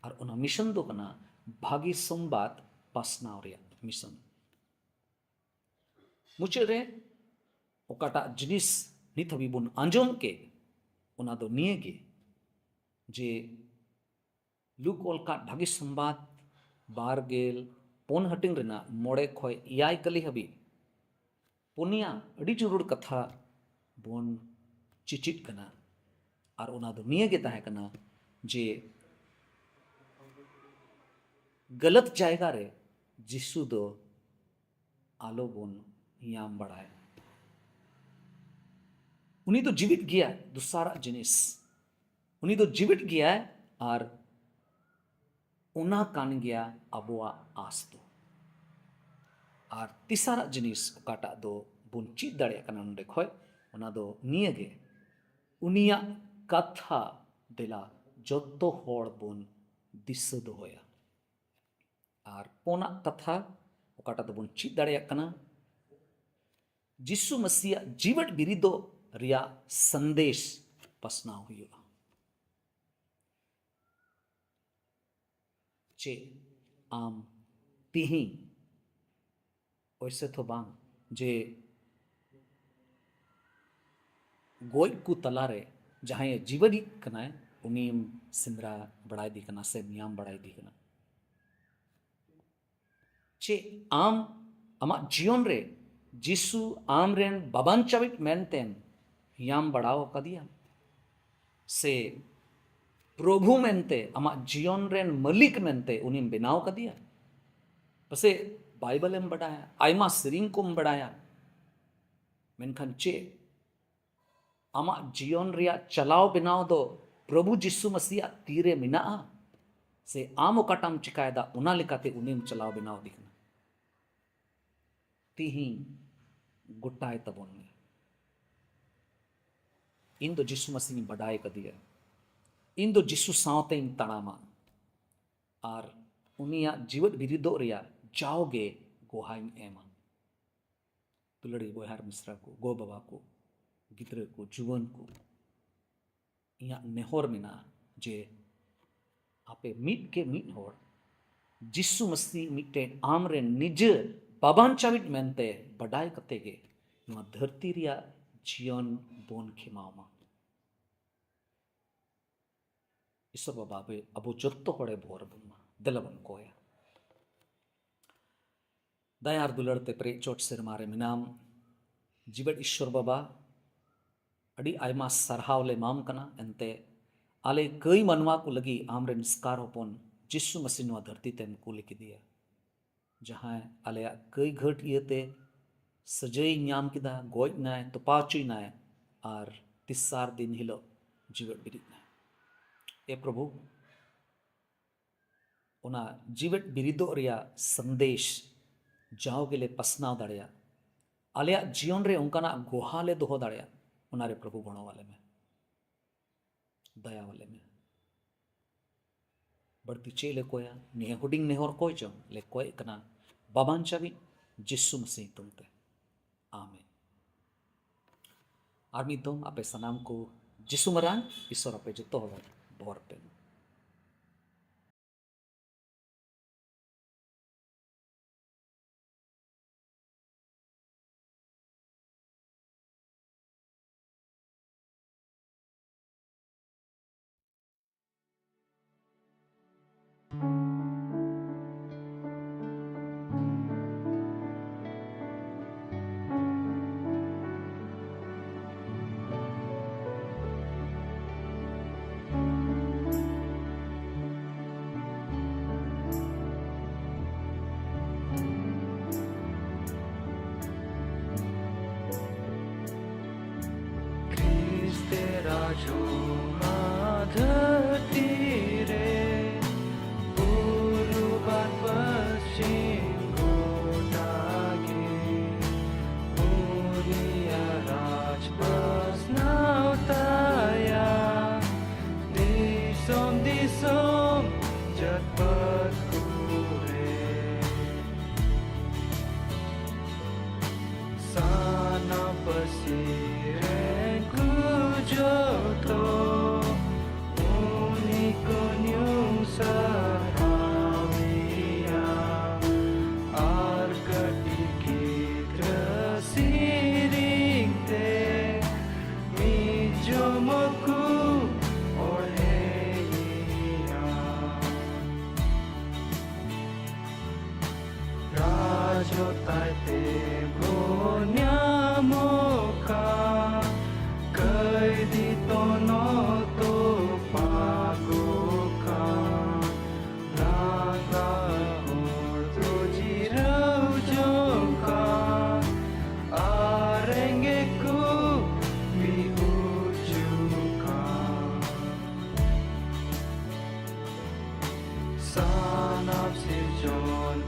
ᱟᱨ ᱚᱱᱟ ᱢᱤᱥᱚᱱ ᱫᱚ ᱠᱟᱱᱟ ᱵᱷᱟᱹᱜᱤ ᱥᱚᱢᱵᱟᱫ ᱯᱟᱥᱱᱟᱣ ᱨᱮᱭᱟᱜ ᱢᱤᱥᱚᱱ᱾ ᱢᱩᱪᱟᱹᱫ ᱨᱮ ᱚᱠᱟᱴᱟᱜ ᱡᱤᱱᱤᱥ ᱱᱤᱛ ᱦᱟᱹᱵᱤᱡ ᱵᱚᱱ ᱟᱸᱡᱚᱢ ᱠᱮᱫ, ᱚᱱᱟ ᱫᱚ ᱱᱤᱭᱟᱹ ᱜᱮ, ᱡᱮ ᱞᱩᱠ ᱚᱞ ᱠᱟᱫ ᱵᱷᱟᱹᱜᱤ ᱥᱚᱢᱵᱟᱫ ᱵᱟᱨ ᱜᱮᱞ ᱯᱩᱱ ᱦᱟᱹᱴᱤᱧ ᱨᱮᱱᱟᱜ ᱢᱚᱬᱮ ᱠᱷᱚᱱ ᱮᱭᱟᱭ ᱠᱟᱹᱞᱤ ᱦᱟᱹᱵᱤᱡ ᱯᱩᱱᱭᱟ ᱟᱹᱰᱤ ᱡᱟᱹᱨᱩᱲ ᱠᱟᱛᱷᱟ ᱵᱚᱱ ᱪᱮᱪᱮᱫ ᱠᱟᱱᱟ᱾ ᱟᱨ ᱚᱱᱟ ᱫᱚ ᱱᱤᱭᱟᱹ ᱜᱮ ᱛᱟᱦᱮᱸ ᱠᱟᱱᱟ ᱡᱮ ᱜᱟᱞᱟᱛ ᱡᱟᱭᱜᱟ ᱨᱮ ᱡᱤᱥᱩ ᱫᱚ ᱟᱞᱚ ᱵᱚᱱ ᱧᱟᱢ ᱵᱟᱲᱟᱭᱟ᱾ ᱩᱱᱤ ᱫᱚ ᱡᱤᱣᱤᱫ ᱜᱮᱭᱟᱭ, ᱫᱚᱥᱟᱨᱟᱜ ᱡᱤᱱᱤᱥ, ᱩᱱᱤ ᱫᱚ ᱡᱤᱣᱤᱫ ᱜᱮᱭᱟᱭ ᱟᱨ ᱚᱱᱟ ᱠᱟᱱ ᱜᱮᱭᱟ ᱟᱵᱚᱣᱟᱜ ᱟᱸᱥ ᱫᱚ᱾ ᱟᱨ ᱛᱮᱥᱟᱨᱟᱜ ᱡᱤᱱᱤᱥ ᱚᱠᱟᱴᱟᱜ ᱫᱚ ᱵᱚᱱ ᱪᱮᱫ ᱫᱟᱲᱮᱭᱟᱜ ᱠᱟᱱᱟ ᱱᱚᱰᱮ ᱠᱷᱚᱡ, ᱚᱱᱟ ᱫᱚ ᱱᱤᱭᱟᱹ ᱜᱮ, ᱩᱱᱤᱭᱟᱜ ᱠᱟᱛᱷᱟ ᱫᱮᱞᱟ ᱡᱚᱛᱚ ᱦᱚᱲ ᱵᱚᱱ ᱫᱤᱥᱟᱹ ᱫᱚᱦᱚᱭᱟ᱾ ᱟᱨ ᱯᱩᱱᱟᱜ ᱠᱟᱛᱷᱟ ᱚᱠᱟᱴᱟᱜ ᱫᱚᱵᱚᱱ ᱪᱮᱫ ᱫᱟᱲᱮᱭᱟᱜ ᱠᱟᱱᱟ, ᱡᱤᱥᱩ ᱢᱟᱹᱥᱤᱭᱟᱜ ᱡᱤᱣᱮᱫ ᱵᱤᱨᱤᱫᱚᱜ ᱨᱮᱭᱟᱜ ᱥᱟᱸᱫᱮᱥ ᱯᱟᱥᱱᱟᱣ ᱦᱩᱭᱩᱜᱼᱟ᱾ ᱪᱮᱫ ᱟᱢ ᱛᱤᱦᱤᱧ, ᱳᱭᱥᱮ ᱛᱚ ᱵᱟᱝ ᱡᱮ ᱜᱚᱡ ᱠᱚ ᱛᱟᱞᱟᱨᱮ ᱡᱟᱦᱟᱸᱭᱮ ᱡᱤᱣᱮᱫᱤᱡ ᱠᱟᱱᱟᱭ, ᱩᱱᱤᱢ ᱥᱮᱸᱫᱽᱨᱟ ᱵᱟᱲᱟᱭᱮᱫᱮ ᱠᱟᱱᱟ ᱥᱮ ᱧᱟᱢ ᱵᱟᱲᱟᱭᱮᱫᱮ ᱠᱟᱱᱟ? ᱪᱮᱫ ᱟᱢ ᱟᱢᱟᱜ ᱡᱤᱭᱚᱱ ᱨᱮ ᱡᱤᱥᱩ ᱟᱢᱨᱮᱱ ᱵᱟᱵᱟᱧᱪᱟᱣᱤᱡ ᱢᱮᱱᱛᱮᱢ ᱧᱟᱢ ᱵᱟᱲᱟᱣ ᱟᱠᱟᱫᱮᱭᱟ? ᱥᱮ ᱯᱨᱚᱵᱷᱩ ᱢᱮᱱᱛᱮ, ᱟᱢᱟᱜ ᱡᱤᱭᱚᱱ ᱨᱮᱱ ᱢᱟᱹᱞᱤᱠ ᱢᱮᱱᱛᱮ ᱩᱱᱤᱢ ᱵᱮᱱᱟᱣ ᱟᱠᱟᱫᱮᱭᱟ? ᱯᱟᱥᱮᱡ ᱵᱟᱭᱵᱮᱞ ᱮᱢ ᱵᱟᱰᱟᱭᱟ, ᱟᱭᱢᱟ ᱥᱮᱨᱮᱧ ᱠᱚᱢ ᱵᱟᱰᱟᱭᱟ, ᱢᱮᱱᱠᱷᱟᱱ ᱪᱮᱫ ᱟᱢᱟᱜ ᱡᱤᱭᱚᱱ ᱨᱮᱭᱟᱜ ᱪᱟᱞᱟᱣ ᱵᱮᱱᱟᱣ ᱫᱚ ᱯᱨᱚᱵᱷᱩ ᱡᱤᱥᱩ ᱢᱟᱹᱥᱤᱭᱟᱜ ᱛᱤᱨᱮ ᱢᱮᱱᱟᱜᱼᱟ? ᱥᱮ ᱟᱢ ᱚᱠᱟᱴᱟᱜ ᱮᱢ ᱪᱤᱠᱟᱭᱮᱫᱟ, ᱚᱱᱟ ᱞᱮᱠᱟᱛᱮ ᱩᱱᱤᱢ ᱪᱟᱞᱟᱣ ᱵᱮᱱᱟᱣ ᱮᱫᱮ ᱠᱟᱱᱟ? ᱛᱤᱦᱤᱧ ᱜᱚᱴᱟᱭ ᱛᱟᱵᱚᱱ ᱢᱮ᱾ ᱤᱧ ᱫᱚ ᱡᱤᱥᱩ ᱢᱟᱹᱥᱤᱧ ᱵᱟᱰᱟᱭ ᱠᱟᱫᱮᱭᱟ, ᱤᱧ ᱫᱚ ᱡᱤᱥᱩ ᱥᱟᱶᱛᱮᱧ ᱛᱟᱲᱟᱢᱟ, ᱟᱨ ᱩᱱᱤᱭᱟᱜ ᱡᱤᱣᱮᱫ ᱵᱤᱨᱤᱫᱚᱜ ᱨᱮᱭᱟᱜ ᱡᱟᱣᱜᱮ ᱜᱚᱦᱟᱧ ᱮᱢᱟ᱾ ᱫᱩᱞᱟᱹᱲᱤ ᱵᱚᱭᱦᱟ ᱟᱨ ᱢᱤᱥᱨᱟ ᱠᱚ, ᱜᱚ ᱵᱟᱵᱟ ᱠᱚ, ᱜᱤᱫᱽᱨᱟᱹ ᱠᱚ, ᱡᱩᱣᱟᱹᱱ ᱠᱚ, ᱤᱧᱟᱹᱜ ᱱᱮᱦᱚᱨ ᱢᱮᱱᱟᱜᱼᱟ ᱡᱮ ᱟᱯᱮ ᱢᱤᱫ ᱠᱮ ᱢᱤᱫ ᱦᱚᱲ ᱡᱤᱥᱩ ᱢᱟᱹᱥᱤ ᱢᱤᱫᱴᱮᱱ ᱟᱢᱨᱮᱱ ᱱᱤᱡᱮᱨ ᱵᱟᱵᱟᱧᱪᱟᱣᱤᱡ ᱢᱮᱱᱛᱮ ᱵᱟᱰᱟᱭ ᱠᱟᱛᱮ ᱜᱮ ᱱᱚᱣᱟ ᱫᱷᱟᱹᱨᱛᱤ ᱨᱮᱭᱟᱜ ᱡᱤᱭᱚᱱ ᱵᱚᱱ ᱠᱷᱮᱢᱟᱣ ᱢᱟ᱾ ᱤᱥᱚᱨ ᱵᱟᱵᱟ ᱟᱵᱚ, ᱟᱵᱚ ᱡᱚᱛᱚ ᱦᱚᱲᱮ ᱵᱷᱳᱨ ᱵᱚᱱ ᱢᱟ᱾ ᱫᱮᱞᱟ ᱵᱚᱱ ᱠᱚᱭᱟ᱾ ᱫᱟᱭᱟ ᱟᱨ ᱫᱩᱞᱟᱹᱲ ᱛᱮ ᱯᱮᱨᱮᱡ ᱪᱚᱴ ᱥᱮᱨᱢᱟ ᱨᱮ ᱢᱮᱱᱟᱢ, ᱡᱤᱣᱮᱫ ᱤᱥᱚᱨ ᱵᱟᱵᱟ, ᱟᱹᱰᱤ ᱟᱭᱢᱟ ᱥᱟᱨᱦᱟᱣ ᱞᱮ ᱮᱢᱟᱢ ᱠᱟᱱᱟ᱾ ᱮᱱᱛᱮ ᱟᱞᱮ ᱠᱟᱹᱭ ᱢᱟᱱᱣᱟ ᱠᱚ ᱞᱟᱹᱜᱤᱫ ᱟᱢᱨᱮᱱ ᱮᱥᱠᱟᱨ ᱦᱚᱯᱚᱱ ᱡᱤᱥᱩ ᱢᱟᱹᱥᱤ ᱱᱚᱣᱟ ᱫᱷᱟᱹᱨᱛᱤ ᱛᱮᱢ ᱠᱩᱞ ᱠᱮᱫᱮᱭᱟ, ᱡᱟᱦᱟᱸᱭ ᱟᱞᱮᱭᱟᱜ ᱠᱟᱹᱭ ᱜᱷᱟᱹᱴ ᱤᱭᱟᱹᱛᱮ ᱥᱟᱹᱡᱟᱹᱭ ᱧᱟᱢ ᱠᱮᱫᱟ, ᱜᱚᱡ ᱱᱟᱭ, ᱛᱚᱯᱟ ᱦᱚᱪᱚᱭᱱᱟᱭ, ᱟᱨ ᱛᱮᱥᱟᱨ ᱫᱤᱱ ᱦᱤᱞᱳᱜ ᱡᱤᱣᱮᱫ ᱵᱤᱨᱤᱫ ᱱᱟᱭ᱾ ᱮ ᱯᱨᱚᱵᱷᱩ, ᱚᱱᱟ ᱡᱤᱣᱮᱫ ᱵᱤᱨᱤᱫᱚᱜ ᱨᱮᱭᱟᱜ ᱥᱟᱸᱫᱮᱥ ᱡᱟᱣ ᱜᱮᱞᱮ ᱯᱟᱥᱱᱟᱣ ᱫᱟᱲᱮᱭᱟᱜ, ᱟᱞᱮᱭᱟᱜ ᱡᱤᱭᱚᱱ ᱨᱮ ᱚᱱᱠᱟᱱᱟᱜ ᱜᱚᱦᱟ ᱞᱮ ᱫᱚᱦᱚ ᱫᱟᱲᱮᱭᱟᱜ, ᱚᱱᱟᱨᱮ ᱯᱨᱚᱵᱷᱩ ᱜᱚᱲᱚ ᱟᱞᱮ ᱢᱮ, ᱫᱟᱭᱟ ᱟᱞᱮ ᱢᱮ᱾ ᱵᱟᱹᱲᱛᱤ ᱪᱮᱫ ᱞᱮ ᱠᱚᱭᱟ? ᱱᱤᱭᱟᱹ ᱦᱩᱰᱤᱧ ᱱᱮᱦᱚᱨ ᱠᱚᱭ ᱪᱚᱝ ᱞᱮ ᱠᱚᱭᱮᱜ ᱠᱟᱱᱟ ᱵᱟᱵᱟᱧᱪᱟᱣᱤᱡ ᱡᱤᱥᱩ ᱢᱟᱹᱥᱤ ᱧᱩᱛᱩᱢ ᱛᱮ, ᱟᱢᱮᱱ᱾ ᱟᱨ ᱢᱤᱫ ᱫᱚᱢ ᱟᱯᱮ ᱥᱟᱱᱟᱢ ᱠᱚ ᱡᱤᱥᱩ ᱢᱟᱨᱟᱝ ᱤᱥᱚᱨ ᱟᱯᱮ ᱡᱚᱛᱚ ᱦᱚᱲ ᱵᱷᱚᱨ ᱯᱮ᱾ ᱡᱚᱢᱟ ᱫᱷᱟᱹᱨᱛᱤ ᱨᱮ ᱯᱩᱨᱩᱵ ᱟᱨ ᱯᱚᱪᱷᱤᱢ ᱜᱚᱴᱟ ᱜᱮ ᱩᱱᱤᱭᱟᱜ ᱨᱟᱡᱽ ᱯᱟᱥᱱᱟᱣ ᱛᱟᱭᱟ᱾ ᱫᱤᱥᱚᱢ ᱫᱤᱥᱚᱢ ᱡᱟᱹᱛ ᱯᱟᱹᱛ ᱠᱚᱨᱮ ᱥᱟᱱᱟᱢ ᱯᱟᱹᱨᱥᱤ ᱨᱮᱱ ᱠᱚ ᱡᱚᱛᱚ ᱩᱱᱤ ᱠᱚ ᱧᱩᱢ ᱥᱟᱨᱦᱟᱣᱮᱭᱟ᱾ ᱟᱨ ᱠᱟᱹᱴᱤᱡ ᱜᱤᱫᱽᱨᱟᱹ ᱥᱮᱨᱮᱧ ᱛᱮ ᱢᱤᱫ ᱡᱚᱢᱚᱠ ᱠᱚ ᱚᱬᱦᱮᱭᱮᱭᱟ᱾ ᱨᱟᱡᱽ ᱦᱚᱸ ᱛᱟᱭ ᱛᱮ ᱵᱚᱱ ᱧᱟᱢᱚᱜ ᱠᱷᱟᱱ, ᱠᱟᱹᱭᱫᱤ ᱛᱚᱱᱚᱛ ᱛᱚᱯᱟᱜᱚᱜ ᱠᱷᱟᱱ, ᱞᱟᱸᱜᱟ ᱦᱚᱲ ᱠᱚ ᱡᱤᱨᱟᱹᱣ ᱡᱚᱝ ᱠᱷᱟᱱ, ᱟᱨ ᱨᱮᱸᱜᱮᱡ ᱠᱚ ᱵᱤᱦᱩᱡᱩᱜ ᱠᱷᱟᱱ᱾ ᱥᱟᱱᱟᱢ ᱥᱤᱨᱡᱚᱱ